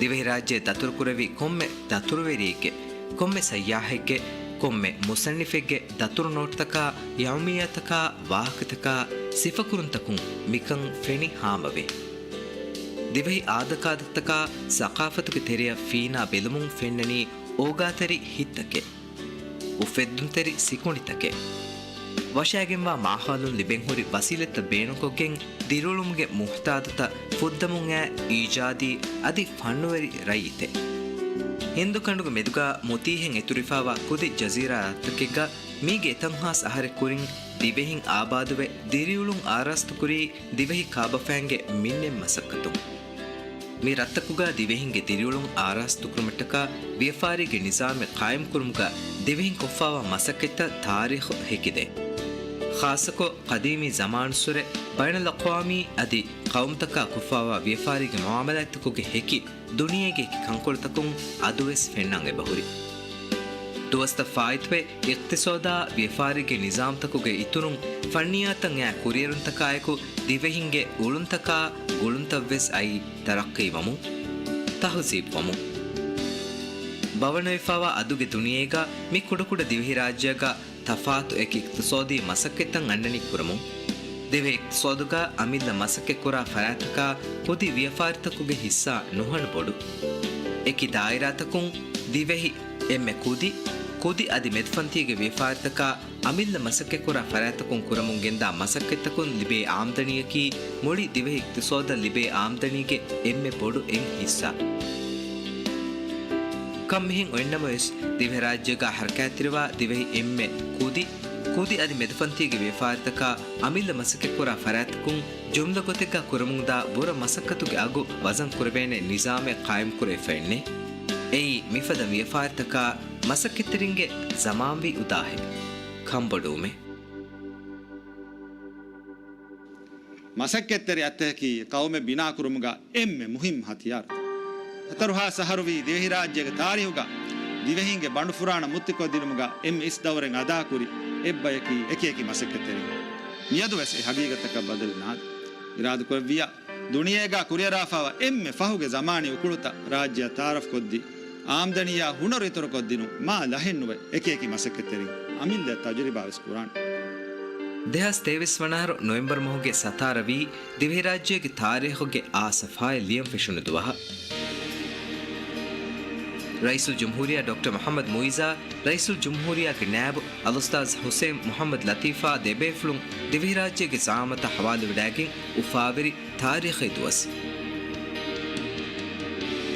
ދިވެހިރާއްޖެ ދަތުރުކުރެއްވި ކޮންމެ ދަތުރުވެރިއެއްގެ، ކޮންމެ ސައްޔާހެއްގެ، ކޮންމެ މުޞައްނިފެއްގެ ދަތުރު ނޯޓްތަކާ، ޔައުމިއްޔާތަކާ، ވާހަކަތަކާ، ސިފަކުރުންތަކުން މިކަން ފެނި ހާމަވޭ. ދިވެހި އާދަކާދަތަކާ، ސަޤާފަތުގެ ތެރެއަށް ފީނާ ބެލުމުން ފެންނަނީ އޯގާތެރި ހިތްތަކެއް. އުފެއްދުންތެރި ސިކުނޑިތަކެއް. ވަށައިގެންވާ މާހައުލުން ލިބެންހުރި ވަސީލަތްތައް ބޭނުންކޮށްގެން ދިރިއުޅުމުގެ މުހްތާދުތައް ފުއްދަމުން އައި އީޖާދީ އަދި ފަންނުވެރި ރައްޔިތެއް. ހިންދު ކަނޑުގެ މެދުގާ މުތީހެއް އިތުރުވެފާވާ ކުދި ޖަޒީރާ ރަށްތަކެއްގަ މީގެ އެތައްހާސް އަހަރެއް ކުރިން ދިވެހިން އާބާދުވެ، ދިރިއުޅުން އާރާސްތުކުރީ ދިވެހި ކާބަފައިންގެ މިންނެތް މަސައްކަތުން. މި ރަށްތަކުގަ ދިވެހިންގެ ދިރިއުޅުން އާރާސްތުކުރުމަށްޓަކާ ވިޔަފާރީގެ ނިޒާމެއް ޤާއިމްކުރުމުގަ ދިވެހިން ކޮށްފާވާ މަސައްކަތްތައް ތާރީޚު ހެކިދޭ. ޚާއްޞަކޮށް، ޤަދީމީ ޒަމާނުއްސުރެ ބައިނަލްއަޤްވާމީ އަދި ޤައުމުތަކާ ކޮށްފާވާ ވިޔަފާރީގެ މުޢާމަލާތްތަކުގެ ހެކި ދުނިޔޭގެ އެކި ކަންކޮޅުތަކުން އަދުވެސް ފެންނަން އެބަހުރި. ދުވަސްތައް ފާއިތުވެ، އިޤްތިޞާދާ ވިޔަފާރީގެ ނިޒާމްތަކުގެ އިތުރުން ފަންނިޔާތައް އައި ކުރިއެރުންތަކާއެކު ދިވެހިންގެ އުޅުންތަކާ ގުޅުންތައްވެސް އައީ ތަރައްޤީވަމުން، ތަހުޒީބުވަމުން. ބަވަނަވެފާވާ އަދުގެ ދުނިޔޭގަ މި ކުޑަކުޑަ ދިވެހިރާއްޖޭގަ ތަފާތު އެކި އިޤްތިޞާދީ މަސައްކަތްތައް އަންނަނީ ކުރަމުން. ދިވެހި އިޤްތިޞާދުގަ އަމިއްލަ މަސައްކަތްކުރާ ފަރާތްތަކާ ކުދި ވިޔަފާރިތަކުގެ ހިއްސާ ނުހަނު ބޮޑު. އެކި ދާއިރާތަކުން ދިވެހި އެންމެ ކުދި، ކުދި އަދި މެދުފަންތީގެ ވިޔަފާރިތަކާ އަމިއްލަ މަސައްކަތްކުރާ ފަރާތްތަކުން ކުރަމުން ގެންދާ މަސައްކަތްތަކުން ލިބޭ އާމްދަނީއަކީ މުޅި ދިވެހި އިޤްތިޞާދަށް ލިބޭ އާމްދަނީގެ އެންމެ ބޮޑު އެއް ހިއްސާ. ކަން މިހެން އޮތްނަމަވެސް، ދިވެހިރާއްޖޭގަ ހަރަކާތްތެރިވާ ދިވެހި އެންމެ ކުދި، ކުދި އަދި މެދުފަންތީގެ ވިޔަފާރިތަކާ އަމިއްލަ މަސައްކަތްކުރާ ފަރާތްތަކުން ޖުމްލަ ގޮތެއްގަ ކުރަމުންދާ ބުރަ މަސައްކަތުގެ އަގު ވަޒަން ކުރެވޭނެ ނިޒާމެއް ޤާއިމްކުރެވިފައެއްނެ. އެއީ މިފަދަ ވިޔަފާރިތަކާ މަސައްކަތްތެރިންގެ ޒަމާންވީ އުދާހެއް. ކަންބޮޑުވުމެއް. މަސައްކަތްތެރި އަތްތަކަކީ ޤައުމެއް ބިނާކުރުމުގަ އެންމެ މުހިއްމު ހަތިޔާރުތައް. ހަތަރުހާސް އަހަރުވީ ދިވެހިރާއްޖޭގެ ތާރީހުގަ ދިވެހިންގެ ބަނޑުފުރާނަ މުއްތިކޮށްދިނުމުގަ އެންމެ އިސް ދައުރެއް އަދާކުރި އެއްބަޔަކީ އެކިއެކި މަސައްކަތްތެރިން. މިއަދުވެސް އެ ހަގީގަތަކަށް ބަދަލެއް ނާދޭ. އިރާދަކުރެއްވިއްޔާ، ދުނިޔޭގަ ކުރިއަރާފައިވާ އެންމެ ފަހުގެ ޒަމާނީ އުކުޅުތައް ރާއްޖެއަށް ތައާރަފްކޮށްދީ، އާމްދަނީއާ ހުނަރު އިތުރުކޮށްދިނުން މާ ލަހެއްނުވެ އެކިއެކި މަސައްކަތްތެރިން އަމިއްލަ ތަޖުރިބާވެސް ކުރާނެ. ދެހާސް ތޭވީސް ވަނަ އަހަރު ނޮވެމްބަރު މަހުގެ ސަތާރަ ވީ ދިވެހިރާއްޖޭގެ ތާރީޚުގެ އާ ސަފްހާއެއް ލިޔަން ފެށުނު ދުވަހަށް. ރައީސުލްޖުމްހޫރިއްޔާ ޑޮކްޓަރ މުޙައްމަދު މުޢިއްޒާ، ރައީސުލްޖުމްހޫރިއްޔާގެ ނާއިބު އަލްއުސްތާޛު ޙުސައިން މުޙައްމަދު ލަޠީފާ ދެބޭފުޅުން ދިވެހިރާއްޖޭގެ ޒަޢާމަތާ ޙަވާލުވެވަޑައިގެން އުފާވެރި ތާރީޚީ ދުވަސް.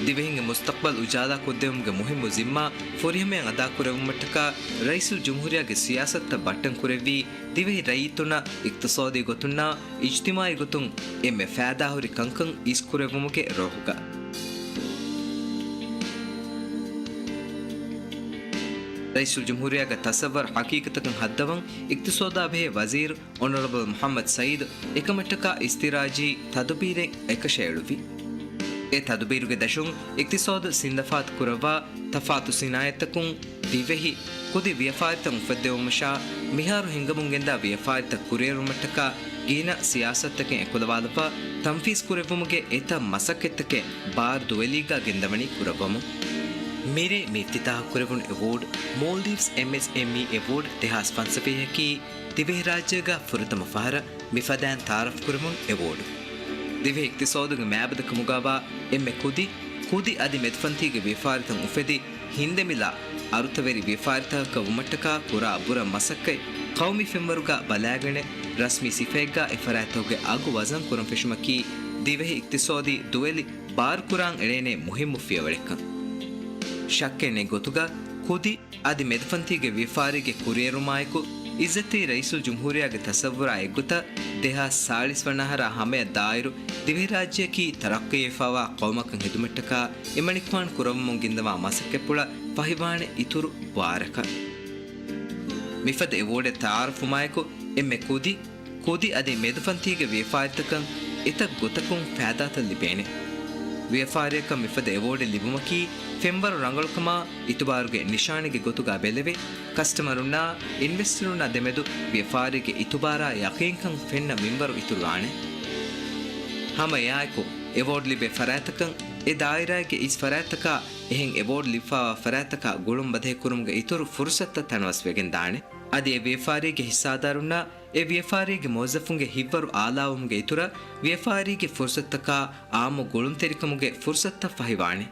ދިވެހިންގެ މުސްތަޤްބަލް އުޖާލާ ކޮށްދެވުމުގެ މުހިއްމު ޒިންމާ ފުރިހަމަޔަށް އަދާކުރެއްވުމަށްޓަކާ ރައީސުލްޖުމްހޫރިއްޔާގެ ސިޔާސަތުތައް ބައްޓަން ކުރެއްވީ، ދިވެހި ރައްޔިތުންނަށް އިޤްތިޞާދީ ގޮތުންނާ އިޖްތިމާޢީ ގޮތުން އެންމެ ފައިދާހުރި ކަންކަން އިސްކުރެއްވުމުގެ ރޯހުގަ. ރައީސުލްޖުމްހޫރިއްޔާގެ ތަޞައްވަރު ޙަޤީޤަތަކަށް ހައްދަވަން އިޤްތިޞާދާ ބެހޭ ވަޒީރު އޮނަރަބަލް މުޙައްމަދު ސަޢީދު އެކަމަށްޓަކާ އިސްތިރާޖީ ތަދުބީރެއް އެކަށައެޅުއްވި. އެ ތަދުބީރުގެ ދަށުން އިޤްތިޞާދު ސިންދަފާތު ކުރައްވާ ތަފާތު ސިނާއަތްތަކުން ދިވެހި ކުދި ވިޔަފާރިތައް އުފެއްދެވުމަށާ މިހާރު ހިނގަމުން ގެންދާ ވިޔަފާރިތައް ކުރިއެރުމަށްޓަކާ ގިނަ ސިޔާސަތުތަކެއް އެކުލަވާލައްވާ ތަންފީޒު ކުރެއްވުމުގެ އެތައް މަސައްކަތްތަކެއް ބާރު ދުވެލީގަ ގެންދަވަނީ ކުރައްވަމުން. މިރޭ މި އިފްތިތާޙު ކުރެވުނު އެވޯޑް، މޯލްޑިވްސް އެމްއެސްއެމްއީ އެވޯޑް ދެހާސް ފަންސަވީހަކީ، ދިވެހިރާއްޖޭގަ ފުރަތަމަ ފަހަރަށް މިފަދައިން ތައާރަފް ކުރެވުނު އެވޯޑު. ދިވެހި އިޤްތިޞާދުގެ މައިބަދަކަމުގަވާ އެންމެ ކުދި، ކުދި އަދި މެދުފަންތީގެ ވިޔަފާރިތައް އުފެދި، ހިންދެމިލާ އަރުތަވެރި ވިޔަފާރިތަކަކަށް ވުމަށްޓަކާ ކުރާ ބުރަ މަސައްކަތް ޤައުމީ ފެންވަރުގަ ބަލާގަނެ، ރަސްމީ ސިފައެއްގަ އެ ފަރާތްތަކުގެ އަގު ވަޒަން ކުރަން ފެށުމަކީ، ދިވެހި އިޤްތިޞާދީ ދުވެލި ބާރުކުރާން އެޅޭނެ މުހިއްމު ފިޔަވަޅެއްކަން. ޝައްކެއް ނެތް ގޮތުގަ ކުދި އަދި މެދުފަންތީގެ ވިޔަފާރީގެ ކުރިއެރުމާއެކު، އިއްޒަތީ ރައީސުލްޖުމްހޫރިއްޔާގެ ތަޞައްވުރާ އެއްގޮތަށް، ދެހާސް ސާޅީސް ވަނަ އަހަރާ ހަމަޔަށް ދާއިރު، ދިވެހިރާއްޖެއަކީ ތަރައްޤީވެފައިވާ ޤައުމަކަށް ހިދުމަތްޓަކާ އެމަނިކުފާނު ކުރައްވަމުން ގެންދަވާ މަސައްކަތްޕުޅަށް ފަހިވާނެ އިތުރު ބާރަކަށް. މިފަދަ އެވޯޑެއް ތައާރަފްވުމާއެކު، އެންމެ ކުދި، ކުދި އަދި މެދުފަންތީގެ ވިޔަފާރިތަކަށް އެތައް ގޮތަކުން ފައިދާތައް ލިބޭނެ. ވިޔަފާރިއަކަށް މިފަދަ އެވޯޑެއް ލިބުމަކީ، ފެންވަރު ރަނގަޅުކަމާ އިތުބާރުގެ ނިޝާނީގެ ގޮތުގަ ބެލެވި، ކަސްޓަމަރުންނާ އިންވެސްޓަރުންނާ ދެމެދު ވިޔަފާރީގެ އިތުބާރާ ޔަޤީންކަން ފެންނަ މިންވަރު އިތުރުވާނެ. ހަމަ އެއާއެކު، އެވޯޑް ލިބޭ ފަރާތްތަކަށް އެ ދާއިރާގެ އިސް ފަރާތްތަކާ އެހެން އެވޯޑް ލިބިފައިވާ ފަރާތްތަކާ ގުޅުން ބަދަހިކުރުމުގެ އިތުރު ފުރުޞަތުތައް ތަނަވަސްވެގެން ދާނެ. އަދި އެ ވިޔަފާރީގެ ހިއްސާދާރުންނާ އެ ވިޔަފާރީގެ މުވައްޒަފުންގެ ހިތްވަރު އާލާވުމުގެ އިތުރަށް، ވިޔަފާރީގެ ފުރުޞަތުތަކާ އާއްމު ގުޅުންތެރިކަމުގެ ފުރުޞަތުތައް ފަހިވާނެ.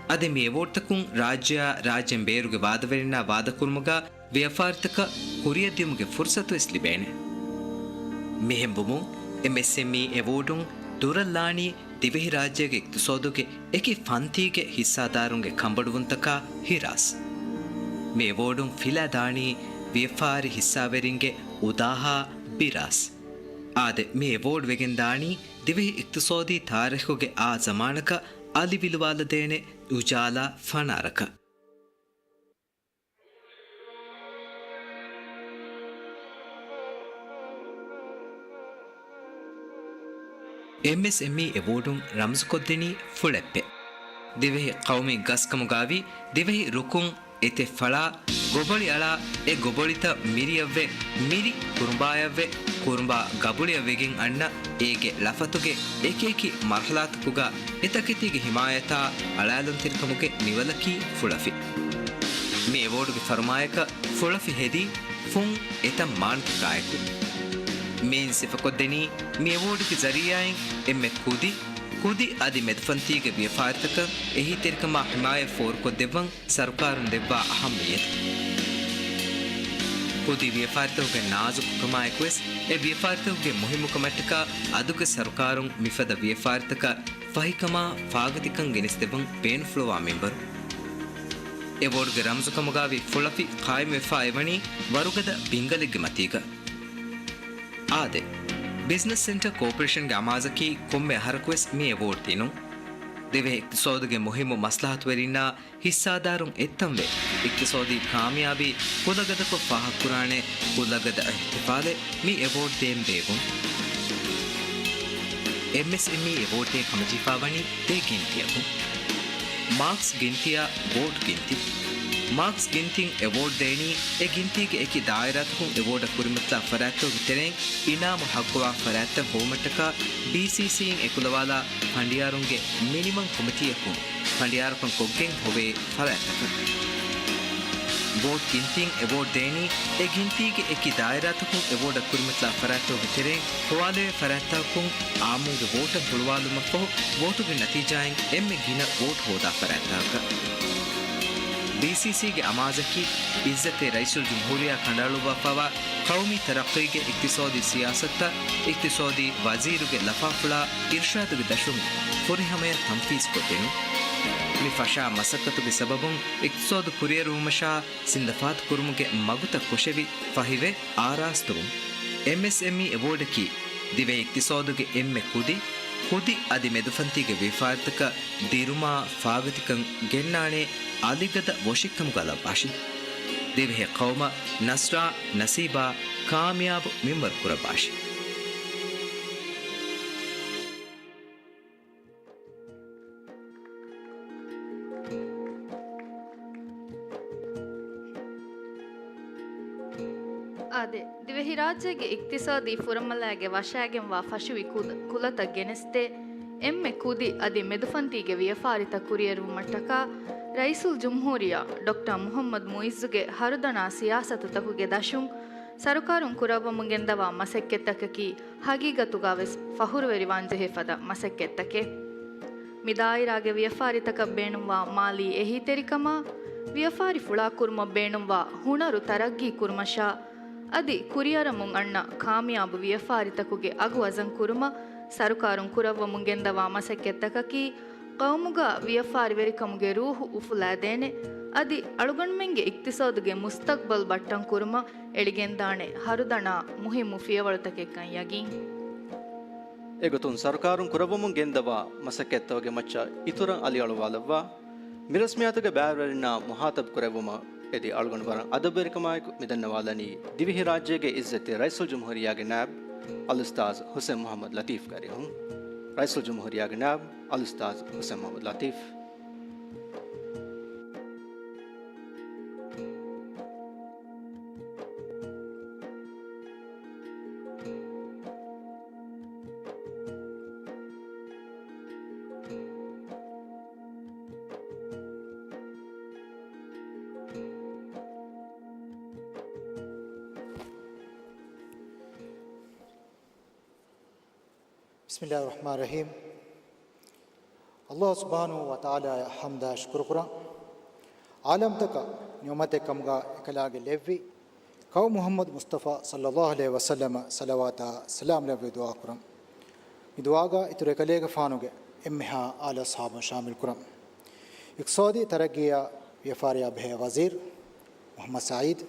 އަދި މި އެވޯޑްތަކުން ރާއްޖެއާ ރާއްޖޭން ބޭރުގެ ވާދަވެރިންނާ ވާދަކުރުމުގަ ވިޔަފާރިތަކަށް ކުރިއަށްދިޔުމުގެ ފުރުޞަތުވެސް ލިބޭނެ. މިހެންވުމުން، އެމްއެސްއެމްއީ އެވޯޑުން ދުރަށްލާނީ ދިވެހިރާއްޖޭގެ އިޤްތިޞާދުގެ އެކި ފަންތީގެ ހިއްސާދާރުންގެ ކަނބޮޑުވުންތަކާ ހިރާސް. މި އެވޯޑުން ފިލާދާނީ ވިޔަފާރި ހިއްސާވެރިންގެ އުދާހާ ބިރާސް. އާދެ، މި އެވޯޑް ވެގެންދާނީ ދިވެހި އިޤްތިޞާދީ ތާރީޚުގެ އާ ޒަމާނަކަށް އަލިވިލުވާލަދޭނެ އުޖާލާ ފަނާރަކަށް. އެމްއެސްއެމްއީ އެވޯޑުން ރަމްޒުކޮށްދެނީ ފުޅެއްޕެ. ދިވެހި ޤައުމީ ގަސްކަމުގާވީ ދިވެހި ރުކުން އެތެއް ފަޅާ ގޮބޮޅި އަޅާ، އެ ގޮބޮޅިތައް މިރިއަށްވެ، މިރި ކުރުނބާޔަށްވެ، ކުރުނބާ ގަބުޅިއަށް ވެގެން އަންނަ އޭގެ ޅަފަތުގެ އެކިއެކި މަރުޙަލާތަކުގަ އެތަކެތީގެ ޙިމާޔަތާ އަޅާލުންތެރިކަމުގެ މިވަލަކީ ފުޅަފި. މި އެވޯޑުގެ ފަރުމާޔަކަށް ފުޅަފި ހެދީ ފުން އެތައް މާނަތަކާއެކު. މިއިން ސިފަކޮށްދެނީ މި އެވޯޑުގެ ޒަރީޢާއިން އެންމެ ކުދި، ކުދި އަދި މެދުފަންތީގެ ވިޔަފާރިތަކަށް އެހީތެރިކަމާ ޙިމާޔަތް ފޯރުކޮށްދެއްވަން ސަރުކާރުން ދެއްވާ އަހައްމިއްޔަތު. ކުދި ވިޔަފާރިތަކުގެ ނާޒުކުކަމާއެކުވެސް، އެ ވިޔަފާރިތަކުގެ މުހިއްމުކަމަށްޓަކާ އަދުގެ ސަރުކާރުން މިފަދަ ވިޔަފާރިތަކަށް ފަހިކަމާ ފާގަތިކަން ގެނެސްދެއްވަން ބޭނުންފުޅުވާ މިންވަރު. އެވޯޑުގެ ރަމްޒުކަމުގާވި ފުޅަފި ޤާއިމުވެފާ އެވަނީ ވަރުގަދަ ބިންގަލެއްގެ މަތީގަ. އާދެ، ބިޒްނަސް ސެންޓަރ ކޯޕަރޭޝަންގެ އަމާޒަކީ ކޮންމެ އަހަރަކުވެސް މި އެވޯޑް ދިނުން. ދިވެހި އިޤްތިޞާދުގެ މުހިއްމު މަސްލަހަތުވެރިންނާ ހިއްސާދާރުން އެއްތަންވެ، އިޤްތިޞާދީ ކާމިޔާބީ ކުލަގަދަކޮށް ފާހަގަކުރާނެ ކުލަގަދަ އިޙްތިފާލެއް މި އެވޯޑް ދޭން ބޭއްވުން. އެމްއެސްއެމްއީ އެވޯޑް ދޭން ހަމަޖެހިފާވަނީ ދެ ގިންތިއަކުން. މާކްސް ގިންތިއާ ބޯޓް ގިންތި. މާކްސް ގިންތިން އެވޯޑް ދޭނީ އެ ގިންތީގެ އެކި ދާއިރާތަކުން އެވޯޑަށް ކުރިމަތިލާ ފަރާތްތަކުގެ ތެރެއިން އިނާމު ޙައްޤުވާ ފަރާތްތައް ހޮވުމަށްޓަކާ ޑީސީސީއިން އެކުލަވާލާ ފަނޑިޔާރުންގެ މިނިވަން ކޮމިޓީއަކުން ފަނޑިޔާރުކަން ކޮށްގެން ހޮވޭ ފަރާތްތަކަށް. ބޯޓް ގިންތިން އެވޯޑް ދޭނީ އެ ގިންތީގެ އެކި ދާއިރާތަކުން އެވޯޑަށް ކުރިމަތިލާ ފަރާތްތަކުގެ ތެރެއިން ހޮވާލެވޭ ފަރާތްތަކުން އާއްމުންގެ ވޯޓަށް ހުޅުވާލުމަށްފަހު ވޯޓުގެ ނަތީޖާއިން އެންމެ ގިނަ ވޯޓް ހޯދާ ފަރާތްތަކަށް. ބީސީސީގެ އަމާޒަކީ، އިއްޒަތްތެރި ރައީސުލްޖުމްހޫރިއްޔާ ކަނޑައަޅުއްވާފައިވާ ޤައުމީ ތަރައްޤީގެ އިޤްތިޞާދީ ސިޔާސަތުތައް، އިޤްތިޞާދީ ވަޒީރުގެ ލަފާފުޅާ އިރުޝާދުގެ ދަށުން ފުރިހަމަޔަށް ތަންފީޒުކޮށްދިނުން. މި ފަށާ މަސައްކަތުގެ ސަބަބުން އިޤްތިޞާދު ކުރިއަރުވުމަށާ ސިނދަފާތުކުރުމުގެ މަގުތައް ކުށެވި ފަހިވެ އާރާސްތުވުން. އެމްއެސްއެމްއީ އެވޯޑަކީ ދިވެހި އިޤްތިޞާދުގެ އެންމެ ކުދި، ކުދި އަދި މެދުފަންތީގެ ވިޔަފާރިތަކަށް ދިރުމާ ފާގަތިކަން ގެންނާނެ އަލިގަދަ ވޮށިކަމުގަ ލައްވާށި. ދިވެހި ޤައުމަށް ނަސްރާ، ނަސީބާ، ކާމިޔާބު މިންވަރު ކުރައްވާށި. އާދެ، ދިވެހިރާއްޖޭގެ އިޤްތިޞާދީ ފުރަމަލާގެ ވަށާގެންވާ ފަށުވި ކުލަ-، ކުލަތައް ގެނެސްދޭ، އެންމެ ކުދި އަދި މެދުފަންތީގެ ވިޔަފާރިތައް ކުރިއެރުވުމަށްޓަކާ، ރައީސުލްޖުމްހޫރިއްޔާ ޑޮކްޓަރ މުޙައްމަދު މުޢިއްޒުގެ ހަރުދަނާ ސިޔާސަތުތަކުގެ ދަށުން ސަރުކާރުން ކުރައްވަމުން ގެންދަވާ މަސައްކަތްތަކަކީ، ހަގީގަތުގަވެސް ފަޚުރުވެރިވާންޖެހޭ ފަދަ މަސައްކަތްތަކެއް. މި ދާއިރާގެ ވިޔަފާރިތަކަށް ބޭނުންވާ މާލީ އެހީތެރިކަމާ، ވިޔަފާރި ފުޅާކުރުމަށް ބޭނުންވާ ހުނަރު ތަރައްގީ ކުރުމަށާ، އަދި ކުރިއަރަމުން އަންނަ ކާމިޔާބު ވިޔަފާރިތަކުގެ އަގު ވަޒަން ކުރުމަށް ސަރުކާރުން ކުރައްވަމުން ގެންދަވާ މަސައްކަތްތަކަކީ، ޤައުމުގަ ވިޔަފާރިވެރިކަމުގެ ރޫޙު އުފުލާދޭނެ، އަދި އަޅުގަނޑުމެންގެ އިޤްތިޞާދުގެ މުސްތަޤްބަލް ބައްޓަން ކުރުމަށް އެޅިގެންދާނެ ހަރުދަނާ މުހިއްމު ފިޔަވަޅުތަކެއްކަން ޔަގީން. އެގޮތުން ސަރުކާރުން ކުރައްވަމުން ގެންދަވާ މަސައްކަތްތަކުގެ މައްޗަށް އިތުރަށް އަލިއަޅުވާލައްވާ، މި ރަސްމިއްޔާތުގެ ބައިވެރިންނާ މުޚާޠަބު ކުރެއްވުމަށް އެދި އަޅުގަނޑު ވަރަށް އަދަބުވެރިކަމާއެކު މި ދަންނަވާލަނީ ދިވެހިރާއްޖޭގެ އިއްޒަތްތެރި ރައީސުލްޖުމްހޫރިއްޔާގެ ނާއިބު އަލްއުސްތާޛު ޙުސެން މުޙައްމަދު ލަޠީފްގެ އަރިހުން. ރައީސުލްޖުމްހޫރިއްޔާގެ ނާއިބު އަލްއުސްތާޛު ޙުސެން މުޙައްމަދު ލަޠީފް. بسم الله الرحمن الرحيم. ﷲ ސުބްޙާނަހޫ ވަތަޢާލާއަށް ޙަމްދާ ޝުކުރުކުރަން. ޢާލަމްތަކަށް ނިޢުމަތެއް ކަމުގަ އެކަލާގެ ލެއްވި ކައު މުޙައްމަދު މުޞްޠަފާ ޞައްލައްލާހު ޢަލައިހި ވަސައްލަމަށް ޞަލަވާތާ ސަލާމް ލެއްވި ދުޢާ ކުރަން. މި ދުޢާގަ އިތުރު އެކަލޭގެފާނުގެ އެންމެހާ އާލު އަޞްޙާބުން ޝާމިލް ކުރަން. އިޤްތިޞާދީ ތަރައްގީއާ ވިޔަފާރިއާ ބެހޭ ވަޒީރު މުޙައްމަދު ސަޢީދު،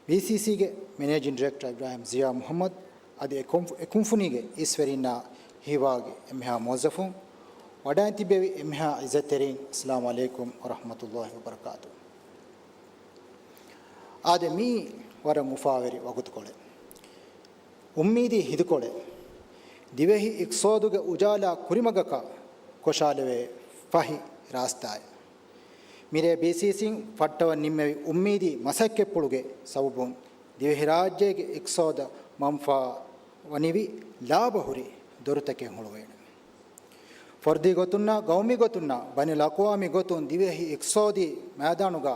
ބީސީސީގެ މެނޭޖިން ޑިރެކްޓަރ އިބްރާހިމް ޒިޔާ މުޙައްމަދު އަދި އެ ކުންފު-، އެ ކުންފުނީގެ އިސްވެރިންނާ ހީވާގި އެންމެހާ މުވައްޒަފުން، ވަޑައިން ތިއްބެވި އެންމެހާ އިއްޒަތްތެރިން، އައްސަލާމު ޢަލައިކުމް ވަރަޙްމަތުﷲ ވަބަރަކާތު. އާދެ، މީ ވަރަށް އުފާވެރި ވަގުތުކޮޅެއް. އުއްމީދީ ހިނދުކޮޅެއް. ދިވެހި އިޤްތިޞާދުގެ އުޖާލާ ކުރިމަގަކަށް ކޮށާލެވޭ ފަހި ރާސްތާއެއް. މިރޭ ބީސީސީން ފައްޓަވަން ނިންމެވި އުއްމީދީ މަސައްކަތްޕުޅުގެ ސަބަބުން ދިވެހިރާއްޖޭގެ އިޤްތިޞާދަށް މަންފާ ވަނިވި ލާބަ ހުރި ދޮރުތަކެއް ހުޅުވޭނެ. ފަރުދީ ގޮތުންނާ، ގައުމީ ގޮތުންނާ، ބައިނަލްއަޤްވާމީ ގޮތުން ދިވެހި އިޤްތިޞާދީ މައިދާނުގަ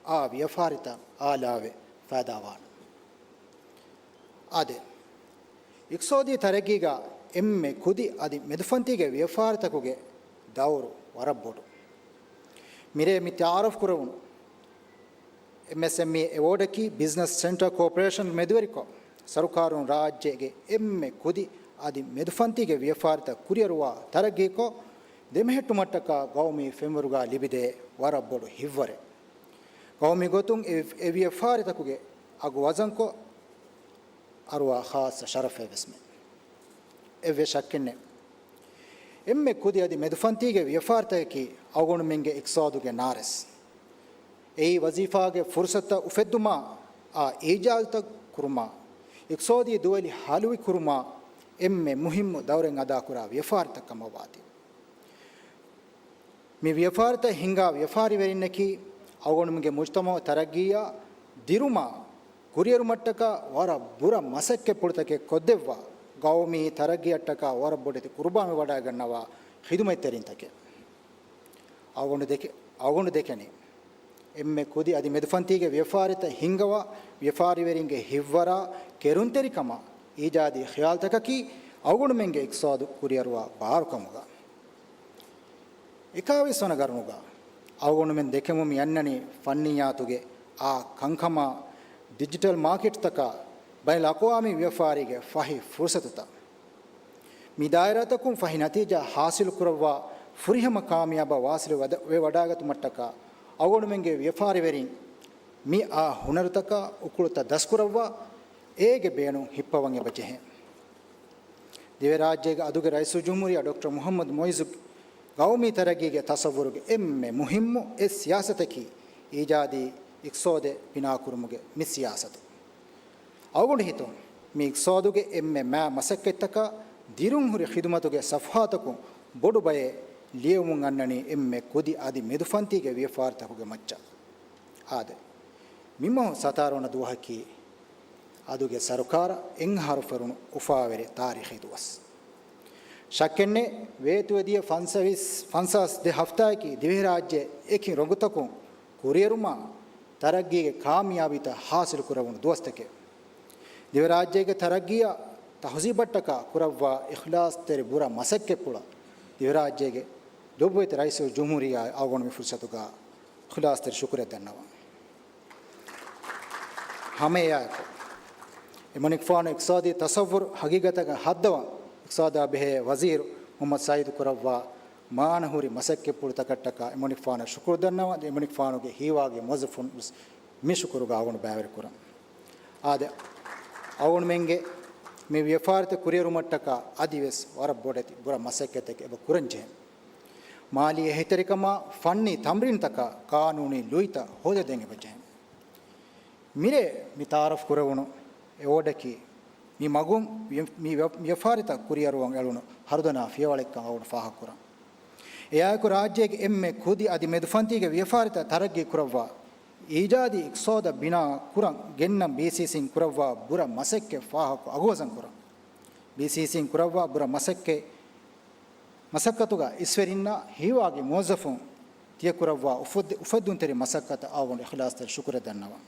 އާ ވިޔަފާރިތައް އާލާވެ ފައިދާވާނެ. އާދެ، އިޤްތިޞާދީ ތަރައްގީގަ އެންމެ ކުދި އަދި މެދުފަންތީގެ ވިޔަފާރިތަކުގެ ދައުރު ވަރަށް ބޮޑު. މިރޭ މި ތަޢާރަފް ކުރެވުނު އެމްއެސްއެމްއީ އެވޯޑަކީ ބިޒްނަސް ސެންޓަރ ކޯޕަރޭޝަން މެދުވެރިކޮށް، ސަރުކާރުން ރާއްޖޭގެ އެންމެ ކުދި އަދި މެދުފަންތީގެ ވިޔަފާރިތައް ކުރިއަރުވާ ތަރައްގީކޮށް، ދެމެހެއްޓުމަށްޓަކާ ގައުމީ ފެންވަރުގަ ލިބިދޭ ވަރަށް ބޮޑު ހިތްވަރެއް. ގައުމީ ގޮތުން އެ، އެ ވިޔަފާރިތަކުގެ އަގު ވަޒަންކޮށް، އަރުވާ ޚާއްޞަ ޝަރަފެއް ވެސް މެ. އެއްވެސް ޝައްކެއް ނެތް. އެންމެ ކުދި އަދި މެދުފަންތީގެ ވިޔަފާރިތަކަކީ އަޅުގަނޑުމެންގެ އިޤްތިޞާދުގެ ނާރެސް. އެއީ ވަޒީފާގެ ފުރުޞަތުތައް އުފެއްދުމާ، އާ އީޖާދުތައް ކުރުމާ، އިޤްތިޞާދީ ދުވެލި ހަލުވި ކުރުމާ އެންމެ މުހިއްމު ދައުރެއް އަދާކުރާ ވިޔަފާރިތައް ކަމަށްވާތީ. މި ވިޔަފާރިތައް ހިންގާ ވިޔަފާރިވެރިންނަކީ އަޅުގަނޑުމެންގެ މުޖްތަމަޢު ތަރައްގީއާ ދިރުމާ ކުރިއެރުމަށްޓަކާ ވަރަށް ބުރަ މަސައްކަތްޕުޅުތަކެއް ކޮށްދެއްވާ، ގައުމީ ތަރައްގީއަށްޓަކާ ވަރަށް ބޮޑެތި ޤުރުބާން ވެވަޑައިގަންނަވާ ޚިދުމަތްތެރިންތަކެއް. އަޅުގަނޑު ދެކެ-، އަޅުގަނޑު ދެކެނީ އެންމެ ކުދި އަދި މެދުފަންތީގެ ވިޔަފާރިތައް ހިންގަވާ، ވިޔަފާރިވެރިންގެ ހިތްވަރާ ކެރުންތެރިކަމާ އީޖާދީ ޚިޔާލުތަކަކީ އަޅުގަނޑުމެންގެ އިޤްތިޞާދު ކުރިއަރުވާ ބާރުކަމުގަ. އެކާވީސް ވަނަ ގަރުނުގަ އަޅުގަނޑުމެން ދެކެމުން މި އަންނަނީ ފަންނިއްޔާތުގެ އާ ކަންކަމާ، ޑިޖިޓަލް މާކެޓްތަކާ، ބައިނަލްއަޤްވާމީ ވިޔަފާރީގެ ފަހި ފުރުސަތުތައް. މި ދާއިރާތަކުން ފަހި ނަތީޖާ ހާސިލުކުރައްވާ، ފުރިހަމަ ކާމިޔާބަށް ވާސިލު ވެވަޑައިގަތުމަށްޓަކާ، އަޅުގަނޑުމެންގެ ވިޔަފާރިވެރިން މި އާ ހުނަރުތަކާ އުކުޅުތައް ދަސްކުރައްވާ، އޭގެ ބޭނުން ހިއްޕަވަން އެބަ ޖެހޭ. ދިވެހިރާއްޖޭގެ އަދުގެ ރައީސުލްޖުމްހޫރިއްޔާ ޑޮކްޓަރ މުޙައްމަދު މުޢިއްޒު ގައުމީ ތަރައްގީގެ ތަޞައްވުރުގެ އެންމެ މުހިއްމު އެއް ސިޔާސަތަކީ އީޖާދީ އިޤްތިޞާދެއް ބިނާކުރުމުގެ މި ސިޔާސަތު. އަޅުގަނޑު ހިތުން މި އިޤްތިޞާދުގެ އެންމެ މާތް މަސައްކަތްތަކާ ދިރުންހުރި ޚިދުމަތުގެ ޞަފްޙާތަކުން ބޮޑު ބައެއް ލިޔެވުމުން އަންނަނީ އެންމެ ކުދި އަދި މެދުފަންތީގެ ވިޔަފާރިތަކުގެ މައްޗަށް. އާދެ، މިމަހު ސަތާރަ ވަނަ ދުވަހަކީ އަދުގެ ސަރުކާރަށް އެއް އަހަރު ފެނުނު އުފާވެރި ތާރީޚީ ދުވަސް. ޝައްކެއްނެތް، ވޭތުވެދިޔަ ފަންސާސް، ފަންސާސް ދެ ހަފްތާއަކީ ދިވެހިރާއްޖެ އެކި ރޮނގުތަކުން ކުރިއެރުމާ، ތަރައްގީގެ ކާމިޔާބީތައް ހާސިލު ކުރެވުނު ދުވަސްތަކެއް. ދިވެހިރާއްޖޭގެ ތަރައްގީއަށް ތަހުޒީބަށްޓަކާ ކުރައްވާ އިޚްލާޞްތެރި ބުރަ މަސައްކަތްޕުޅަށް ދިވެހިރާއްޖޭގެ ލޮބުވެތި ރައީސުލްޖުމްހޫރިއްޔާ އަޅުގަނޑު މި ފުރުޞަތުގަ އިޚްލާޞްތެރި ޝުކުރެއް ދަންނަވަން. ހަމައެއާއެކު، އެމަނިކުފާނު އިޤްތިޞާދީ ތަޞައްވުރު ހަގީގަތަކަށް ހައްދަވަން އިޤްތިޞާދާ ބެހޭ ވަޒީރު މުޙައްމަދު ސަޢީދު ކުރައްވާ މާނަހުރި މަސައްކަތްޕުޅުތަކަށްޓަކާ އެމަނިކުފާނަށް ޝުކުރު ދަންނަވަން. އެމަނިކުފާނުގެ ހީވާގި މުވައްޒަފުން ވެސް މި ޝުކުރުގަ އަޅުގަނޑު ބައިވެރިކުރަން. އާދެ، އަޅުގަނޑުމެންގެ މި ވިޔަފާރިތައް ކުރިއެރުމަށްޓަކާ އަދިވެސް ވަރަށް ބޮޑެތި ބުރަ މަސައްކަތެއް އެބަ ކުރަން ޖެހޭ. މާލީ އެހީތެރިކަމާ ފަންނީ ތަމްރީނުތަކާ ޤާނޫނީ ލުއިތައް ހޯދަދޭން އެބަ ޖެހޭ. މިރޭ މި ތަޢާރަފް ކުރެވުނު އެވޯޑަކީ މި މަގުން ވި-، މި ވިޔަ-، ވިޔަފާރިތައް ކުރިއަރުވަން އެޅުނު ހަރުދަނާ ފިޔަވަޅެއްކަން އަޅުގަނޑު ފާހަގަކުރަން. އެއާއެކު ރާއްޖޭގެ އެންމެ ކުދި އަދި މެދުފަންތީގެ ވިޔަފާރިތައް ތަރައްގީ ކުރައްވާ، އީޖާދީ އިޤްތިޞާދަށް ބިނާ ކުރަން ގެންނަން ބީސީސީން ކުރައްވާ ބުރަ މަސައްކަތް ފާހަގަކޮށް އަގުވަޒަން ކުރަން. ބީސީސީން ކުރައްވާ ބުރަ މަސައްކަތް، މަސައްކަތުގަ އިސްވެރިންނާ ހީވާގި މުވައްޒަފުން ތިޔަ ކުރައްވާ އުފައްދި-، އުފެއްދުންތެރި މަސައްކަތަށް އަޅުގަނޑު އިޚްލާޞްތެރި ޝުކުރެއް ދަންނަވަން.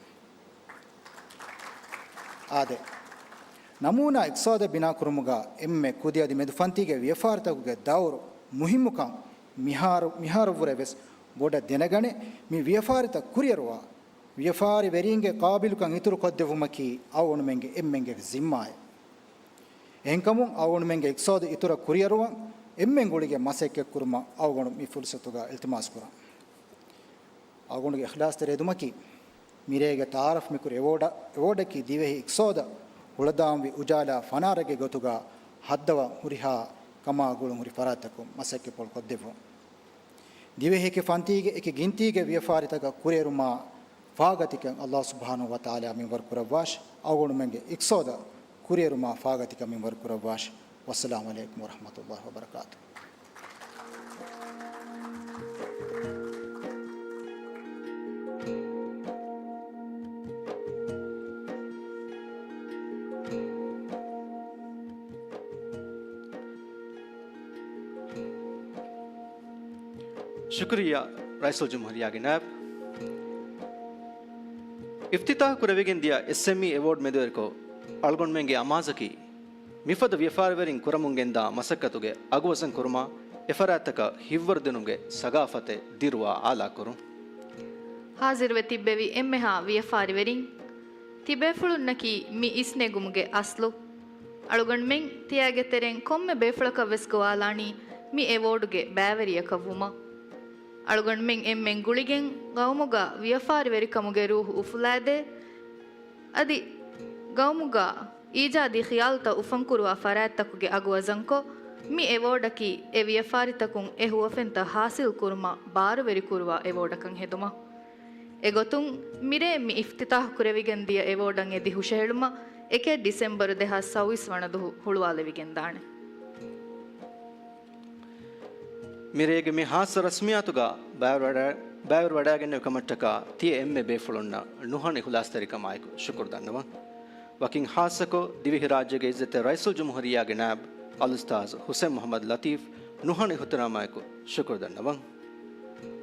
އާދެ، ނަމޫނާ އިޤްތިޞާދެއް ބިނާކުރުމުގަ އެންމެ ކުދި އަދި މެދުފަންތީގެ ވިޔަފާރިތަކުގެ ދައުރު މުހިއްމުކަން މިހާރު، މިހާރުވުރެ ވެސް ބޮޑަށް ދެނެގަނެ، މި ވިޔަފާރިތައް ކުރިއަރުވާ، ވިޔަފާރިވެރީންގެ ޤާބިލުކަން އިތުރު ކޮށްދެއްވުމަކީ އަޅުގަނޑުމެންގެ އެންމެންގެ ޒިންމާއެއް. އެހެންކަމުން އަޅުގަނޑުމެންގެ އިޤްތިޞާދު އިތުރަށް ކުރިއަރުވަން އެންމެން ގުޅިގެން މަސައްކަތްކުރުމަށް އަޅުގަނޑު މި ފުރުޞަތުގަ އިލްތިމާސްކުރަން. އަޅުގަނޑުގެ އިޚްލާޞްތެރި އެދުމަކީ، މިރޭގެ ތަޢާރަފް މިކުރި އެވޯޑަ-، އެވޯޑަކީ ދިވެހި އިޤްތިޞާދަށް ހުޅަދާންވި އުޖާލާ ފަނާރެއްގެ ގޮތުގަ ހައްދަވަން ހުރިހާ ކަމާ ގުޅުން ހުރި ފަރާތްތަކުން މަސައްކަތްޕުޅު ކޮށްދެއްވުން. ދިވެހި އެކި ފަންތީގެ އެކި ގިންތީގެ ވިޔަފާރިތަކަށް ކުރިއެރުމާ ފާގަތިކަން ﷲ ސުބްޙާނަހޫ ވަތަޢާލާ މިންވަރު ކުރައްވާށި. އަޅުގަނޑުމެންގެ އިޤްތިޞާދަށް ކުރިއެރުމާ ފާގަތިކަން މިންވަރު ކުރައްވާށި. ވައްސަލާމު ޢަލައިކުމް ވަރަޙްމަތުﷲ ވަބަރަކާތުހު. ޝުކުރިއްޔާ ރައީސުލްޖުމްހޫރިއްޔާގެ ނާއިބް. އިފްތިތާޙު ކުރެވިގެން ދިޔަ އެސްއެމްއީ އެވޯޑް މެދުވެރިކޮށް، އަޅުގަނޑުމެންގެ އަމާޒަކީ، މިފަދަ ވިޔަފާރިވެރިން ކުރަމުން ގެންދާ މަސައްކަތުގެ އަގުވަޒަން ކުރުމާ، އެފަރާތްތަކަށް ހިތްވަރުދިނުމުގެ ސަގާފަތެއް ދިރުވާ އާލާކުރުން. ހާޒިރުވެ ތިއްބެވި އެންމެހާ ވިޔަފާރިވެރިން، ތިބޭފުޅުންނަކީ މި އިސްނެގުމުގެ އަސްލު. އަޅުގަނޑުމެން ތިޔާގެ ތެރެއިން ކޮންމެ ބޭފުޅަކަށް ވެސް ގޮވާލާނީ މި އެވޯޑުގެ ބައިވެރިޔަކަށް ވުމަށް. އަޅުގަނޑުމެން އެންމެން ގުޅިގެން ގައުމުގަ ވިޔަފާރިވެރިކަމުގެ ރޫޙު އުފުލާދޭ، އަދި ގައުމުގަ އީޖާދީ ޚިޔާލުތައް އުފަންކުރުވާ ފަރާތްތަކުގެ އަގުވަޒަންކޮށް، މި އެވޯޑަކީ އެ ވިޔަފާރިތަކުން އެ ހުވަފެންތައް ހާސިލް ކުރުމަށް ބާރުވެރިކުރުވާ އެވޯޑަކަށް ހެދުމަށް. އެގޮތުން، މިރޭ މި އިފްތިތާޙު ކުރެވިގެން ދިޔަ އެވޯޑަށް އެދި ހުށަހެޅުމަށް އެކެއް ޑިސެމްބަރު ދެހާސް ސައުވީސް ވަނަ ދުހު ހުޅުވާލެވިގެންދާނެ. މިރޭގެ މި ހާއްސަ ރަސްމިއްޔާތުގަ ބައިވެރިވަޑަ-، ބައިވެރިވަޑައިގެންނެވި ކަމަށްޓަކާ ތިޔަ އެންމެ ބޭފުޅުންނަށް ނުހަނު އިޚްލާޞްތެރިކަމާއެކު ޝުކުރު ދަންނަވަން. ވަކިން ހާއްސަކޮށް، ދިވެހިރާއްޖޭގެ އިއްޒަތްތެރި ރައީސުލްޖުމްހޫރިއްޔާގެ ނާއިބް އަލްއުސްތާޛު ޙުސައިން މުޙައްމަދު ލަތީފް ނުހަނު އިޙުތިރާމާއެކު ޝުކުރު ދަންނަވަން.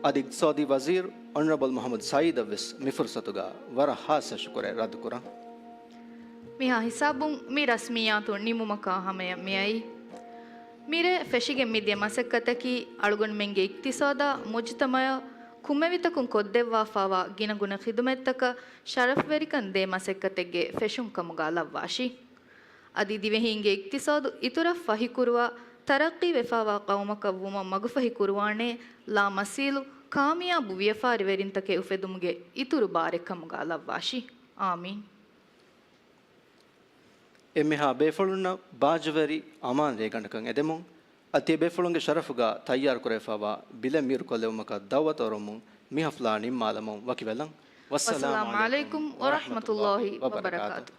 އަދި އިޤްތިޞާދީ ވަޒީރު އޮނަރަބަލް މުޙައްމަދު ސަޢީދަށް ވެސް މި ފުރުޞަތުގަ ވަރަށް ހާއްސަ ޝުކުރެއް ރައްދުކުރަން. މިހާ ހިސާބުން މި ރަސްމިއްޔާތު ނިމުމަކާ ހަމަޔަށް މިއައީ. މިރޭ ފެށިގެން މިދިޔަ މަސައްކަތަކީ އަޅުގަނޑުމެންގެ އިޤްތިޞާދާ މުޖުތަމަޢަށް ކުންމެވިތަކުން ކޮށްދެއްވާފާވާ ގިނަގުނަ ޚިދުމަތްތަކަށް ޝަރަފްވެރިކަން ދޭ މަސައްކަތެއްގެ ފެށުން ކަމުގަ ލައްވާށި. އަދި ދިވެހީންގެ އިޤްތިޞާދު އިތުރަށް ފަހިކުރުވާ، ތަރައްޤީވެފާވާ ޤައުމަކަށް ވުމަށް މަގުފަހި ކުރުވާނޭ، ލާމަސީލު، ކާމިޔާބު ވިޔަފާރިވެރިންތަކެއް އުފެދުމުގެ އިތުރު ބާރެއް ކަމުގަ ލައްވާށި. އާމީން. އެންމެހާ ބޭފުޅުންނަށް ބާއްޖަވެރި އަމާން ރޭގަނޑަކަށް އެދެމުން، އަދި ތިޔަބޭފުޅުންގެ ޝަރަފުގަ ތައްޔާރުކުރެވިފައިވާ ބިލެއް މީރުކޮށްލެވުމަކަށް ދަޢުވަތު އޮރުމުން މި ޙަފްލާ ނިންމާލަމުން ވަކިވެލަން. ވައްސަލާމު ޢަލައިކުމް ވަރަޙްމަތުﷲ ވަބަރަކާތު.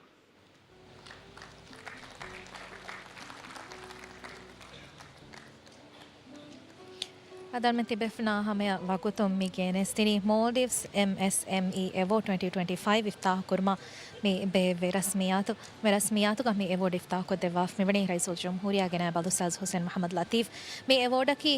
އަދި އަޅުމެން ތިބޭފުޅުންނާ ހަމަޔަށް ވަގުތުން މި ގެނެސްދިނީ މޯލްޑިވްސް އެމްއެސްއެމްއީ އެވޯޑް ޓްވެންޓީ ޓްވެންޓީ ފައިވް އިފްތާޙު ކުރުމަށް މި ބޭއްވި ރަސްމިއްޔާތު. މި ރަސްމިއްޔާތުގަ މި އެވޯޑް އިފްތާޙުކޮށްދެއްވާފަ މިވަނީ ރައީސުލްޖުމްހޫރިއްޔާގެ ނާއިބު އަލްއުސްތާޛު ޙުސައިން މުޙައްމަދު ލަތީފް. މި އެވޯޑަކީ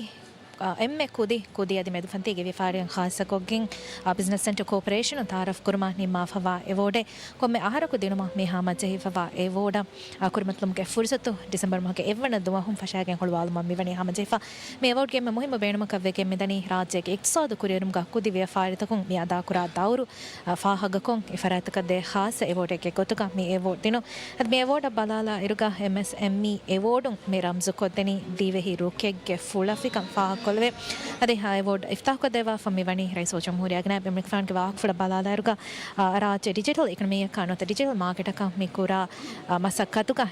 އެންމެ ކުދި، ކުދި އަދި މެދުފަންތީގެ ވިޔަފާރިއިން ޚާއްޞަކޮށްގެން، އާ، ބިޒްނަސް ސެންޓަރ ކޯޕަރޭޝަނުން ތައާރަފް ކުރުމަށް ނިންމާފައިވާ އެވޯޑެއް. ކޮންމެ އަހަރަކު ދިނުމަށް މިހާ މަޖެހިފައިވާ އެވޯޑަށް، އާ، ކުރިމަތިލުމުގެ ފުރުސަތު ޑިސެމްބަރު މަހުގެ އެއްވަނަ ދުވަހުން ފަށާގެން ހުޅުވާލުމަށް މިވަނީ ހަމަޖެހިފަ. މި އެވޯޑްގެ އެންމެ މުހިއްމު ބޭނުމަކަށް ވެގެން މިދަނީ ރާއްޖޭގެ އިޤްތިޞާދު ކުރިއެރުމުގަ ކުދި ވިޔަފާރިތަކުން މި އަދާކުރާ ދައުރު، އާ، ފާހަގަކޮށް، އެ ފަރާތަކަށް ދޭ ޚާއްޞަ އެވޯޑެއްގެ ގޮތުގަ މި އެވޯޑް ދިނުން. އަދި މި އެވޯޑަށް ބަލާލާ އިރުގަ އެމްއެސްއެމްއީ އެވޯޑުން މި ރަމްޒުކޮށްދެނީ ދިވެހި ރުކެއްގެ ފުޅަފިކަން ފާހަގަކޮށްލެވޭ. އަދި އެވޯޑް އިފްތާޙުކޮށްދެއްވާފަ މިވަނީ ރައީސުލްޖުމްހޫރިއްޔާގެ ނާއިބު އެމިނިކުފާނުގެ ވާހަކަފުޅަށް ބަލާލާއިރުގަ، އާ، ރާއްޖެ ޑިޖިޓަލް އިކޮނޮމީއަކާ ނުވަތަ ޑިޖިޓަލް މާކެޓަކަށް މި ކުރާ، އާ، މަސައްކަތުގަ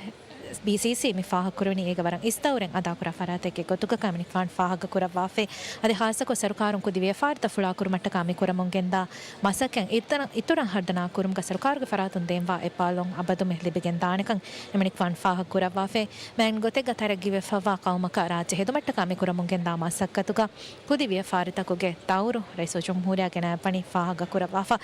ބީސީސީ މި ފާހަގަކުރެވެނީ އޭގަ ވަރަށް އިސްދައުރެއް އަދާކުރާ ފަރާތެއްގެ ގޮތުގަ ކަމެނިކްފާން ފާހަގަކުރައްވާފައި. އަދި ޚާއްޞަކޮށް ސަރުކާރުން ކުދި ވިޔަފާރިތައް ފުޅާކުރުމަށްޓަކާ މި ކުރަމުން ގެންދާ މަސައްކަތް އިތުރަށް، އިތުރަށް ހަރުދަނާ ކުރުމުގަ ސަރުކާރުގެ ފަރާތުން ދޭންވާ އެއްބާލުން އަބަދުމެ ލިބިގެން ދާނެކަން އެމަނިކުފާން ފާހަގަ ކުރައްވާފައި. މާތް ގޮތެއްގަ ތަރައްގީވެފައިވާ ޤައުމަކަށް ރާއްޖެ ހެދުމަށްޓަކާ މި ކުރަމުން ގެންދާ މަސައްކަތުގަ ކުދި ވިޔަފާރިތަކުގެ ދައުރު ރައީސުލްޖުމްހޫރިއްޔާގެ ނާއިބު ވަނީ ފާހަގަ ކުރައްވާފަ.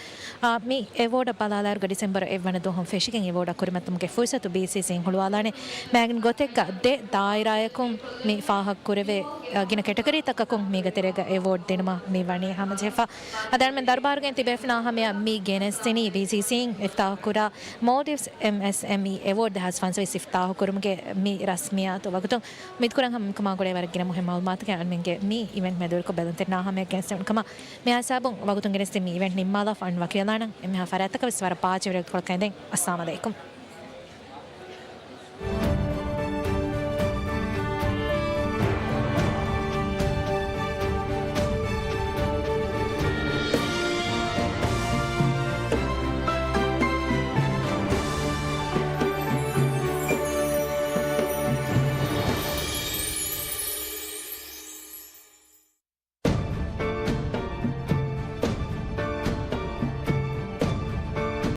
އާ، މި އެވޯޑަށް ބަލާލާއިރުގަ ޑިސެމްބަރު އެއްވަނަ ދުވަހުން ފެށިގެން އެވޯޑަށް ކުރިމަތިލުމުގެ ފުރުސަތު ބީސީސީން ހުޅުވާލާނެ. މާތް ގޮތެއްގަ ދެ ދާއިރާއަކުން މި ފާހަގަ ކުރެވޭ، އާ، ގިނަ ކެޓަގަރީތަކަކުން މީގެ ތެރޭގަ އެވޯޑް ދިނުމަށް މި ވަނީ ހަމަޖެހިފަ. އަދި އަޅުމެން ދަރުބާރުގެ ތިބޭފުޅުންނާ ހަމަޔަށް މި ގެނެސްދިނީ ބީސީސީން އިފްތާޙުކުރާ މޯލްޑިވްސް އެމްއެސްއެމްއީ އެވޯޑް ދެހާސް ފަންސަވީސް އިފްތާޙުކުރުމުގެ މި ރަސްމިއްޔާތު ވަގުތުން. އުއްމީދުކުރަން ހަމަ މިކަމާ ގުޅޭ ވަރަށް ގިނަ މުހިއްމު މައުލޫމާތުގެ އަޅުމެންގެ މި އިވެންޓް މެދުވެރިކޮށް ބެލުންތެރިންނާ ހަމަޔަށް ގެނެސްދެވުނު ކަމަށް. މި ހިސާބުން ވަގުތުން ގެނެސްދިން މި އިވެންޓް ނިންމާލާފަ އަން ވަކިވެލާނަން. އެންމެހާ ފަރާތްތަކަށް ވެސް ވަރަށް ބާއްޖަވެރި ވަގުތުކޮޅަކަށް އެދެން. އައްސަލާމު ޢަލައިކުމް.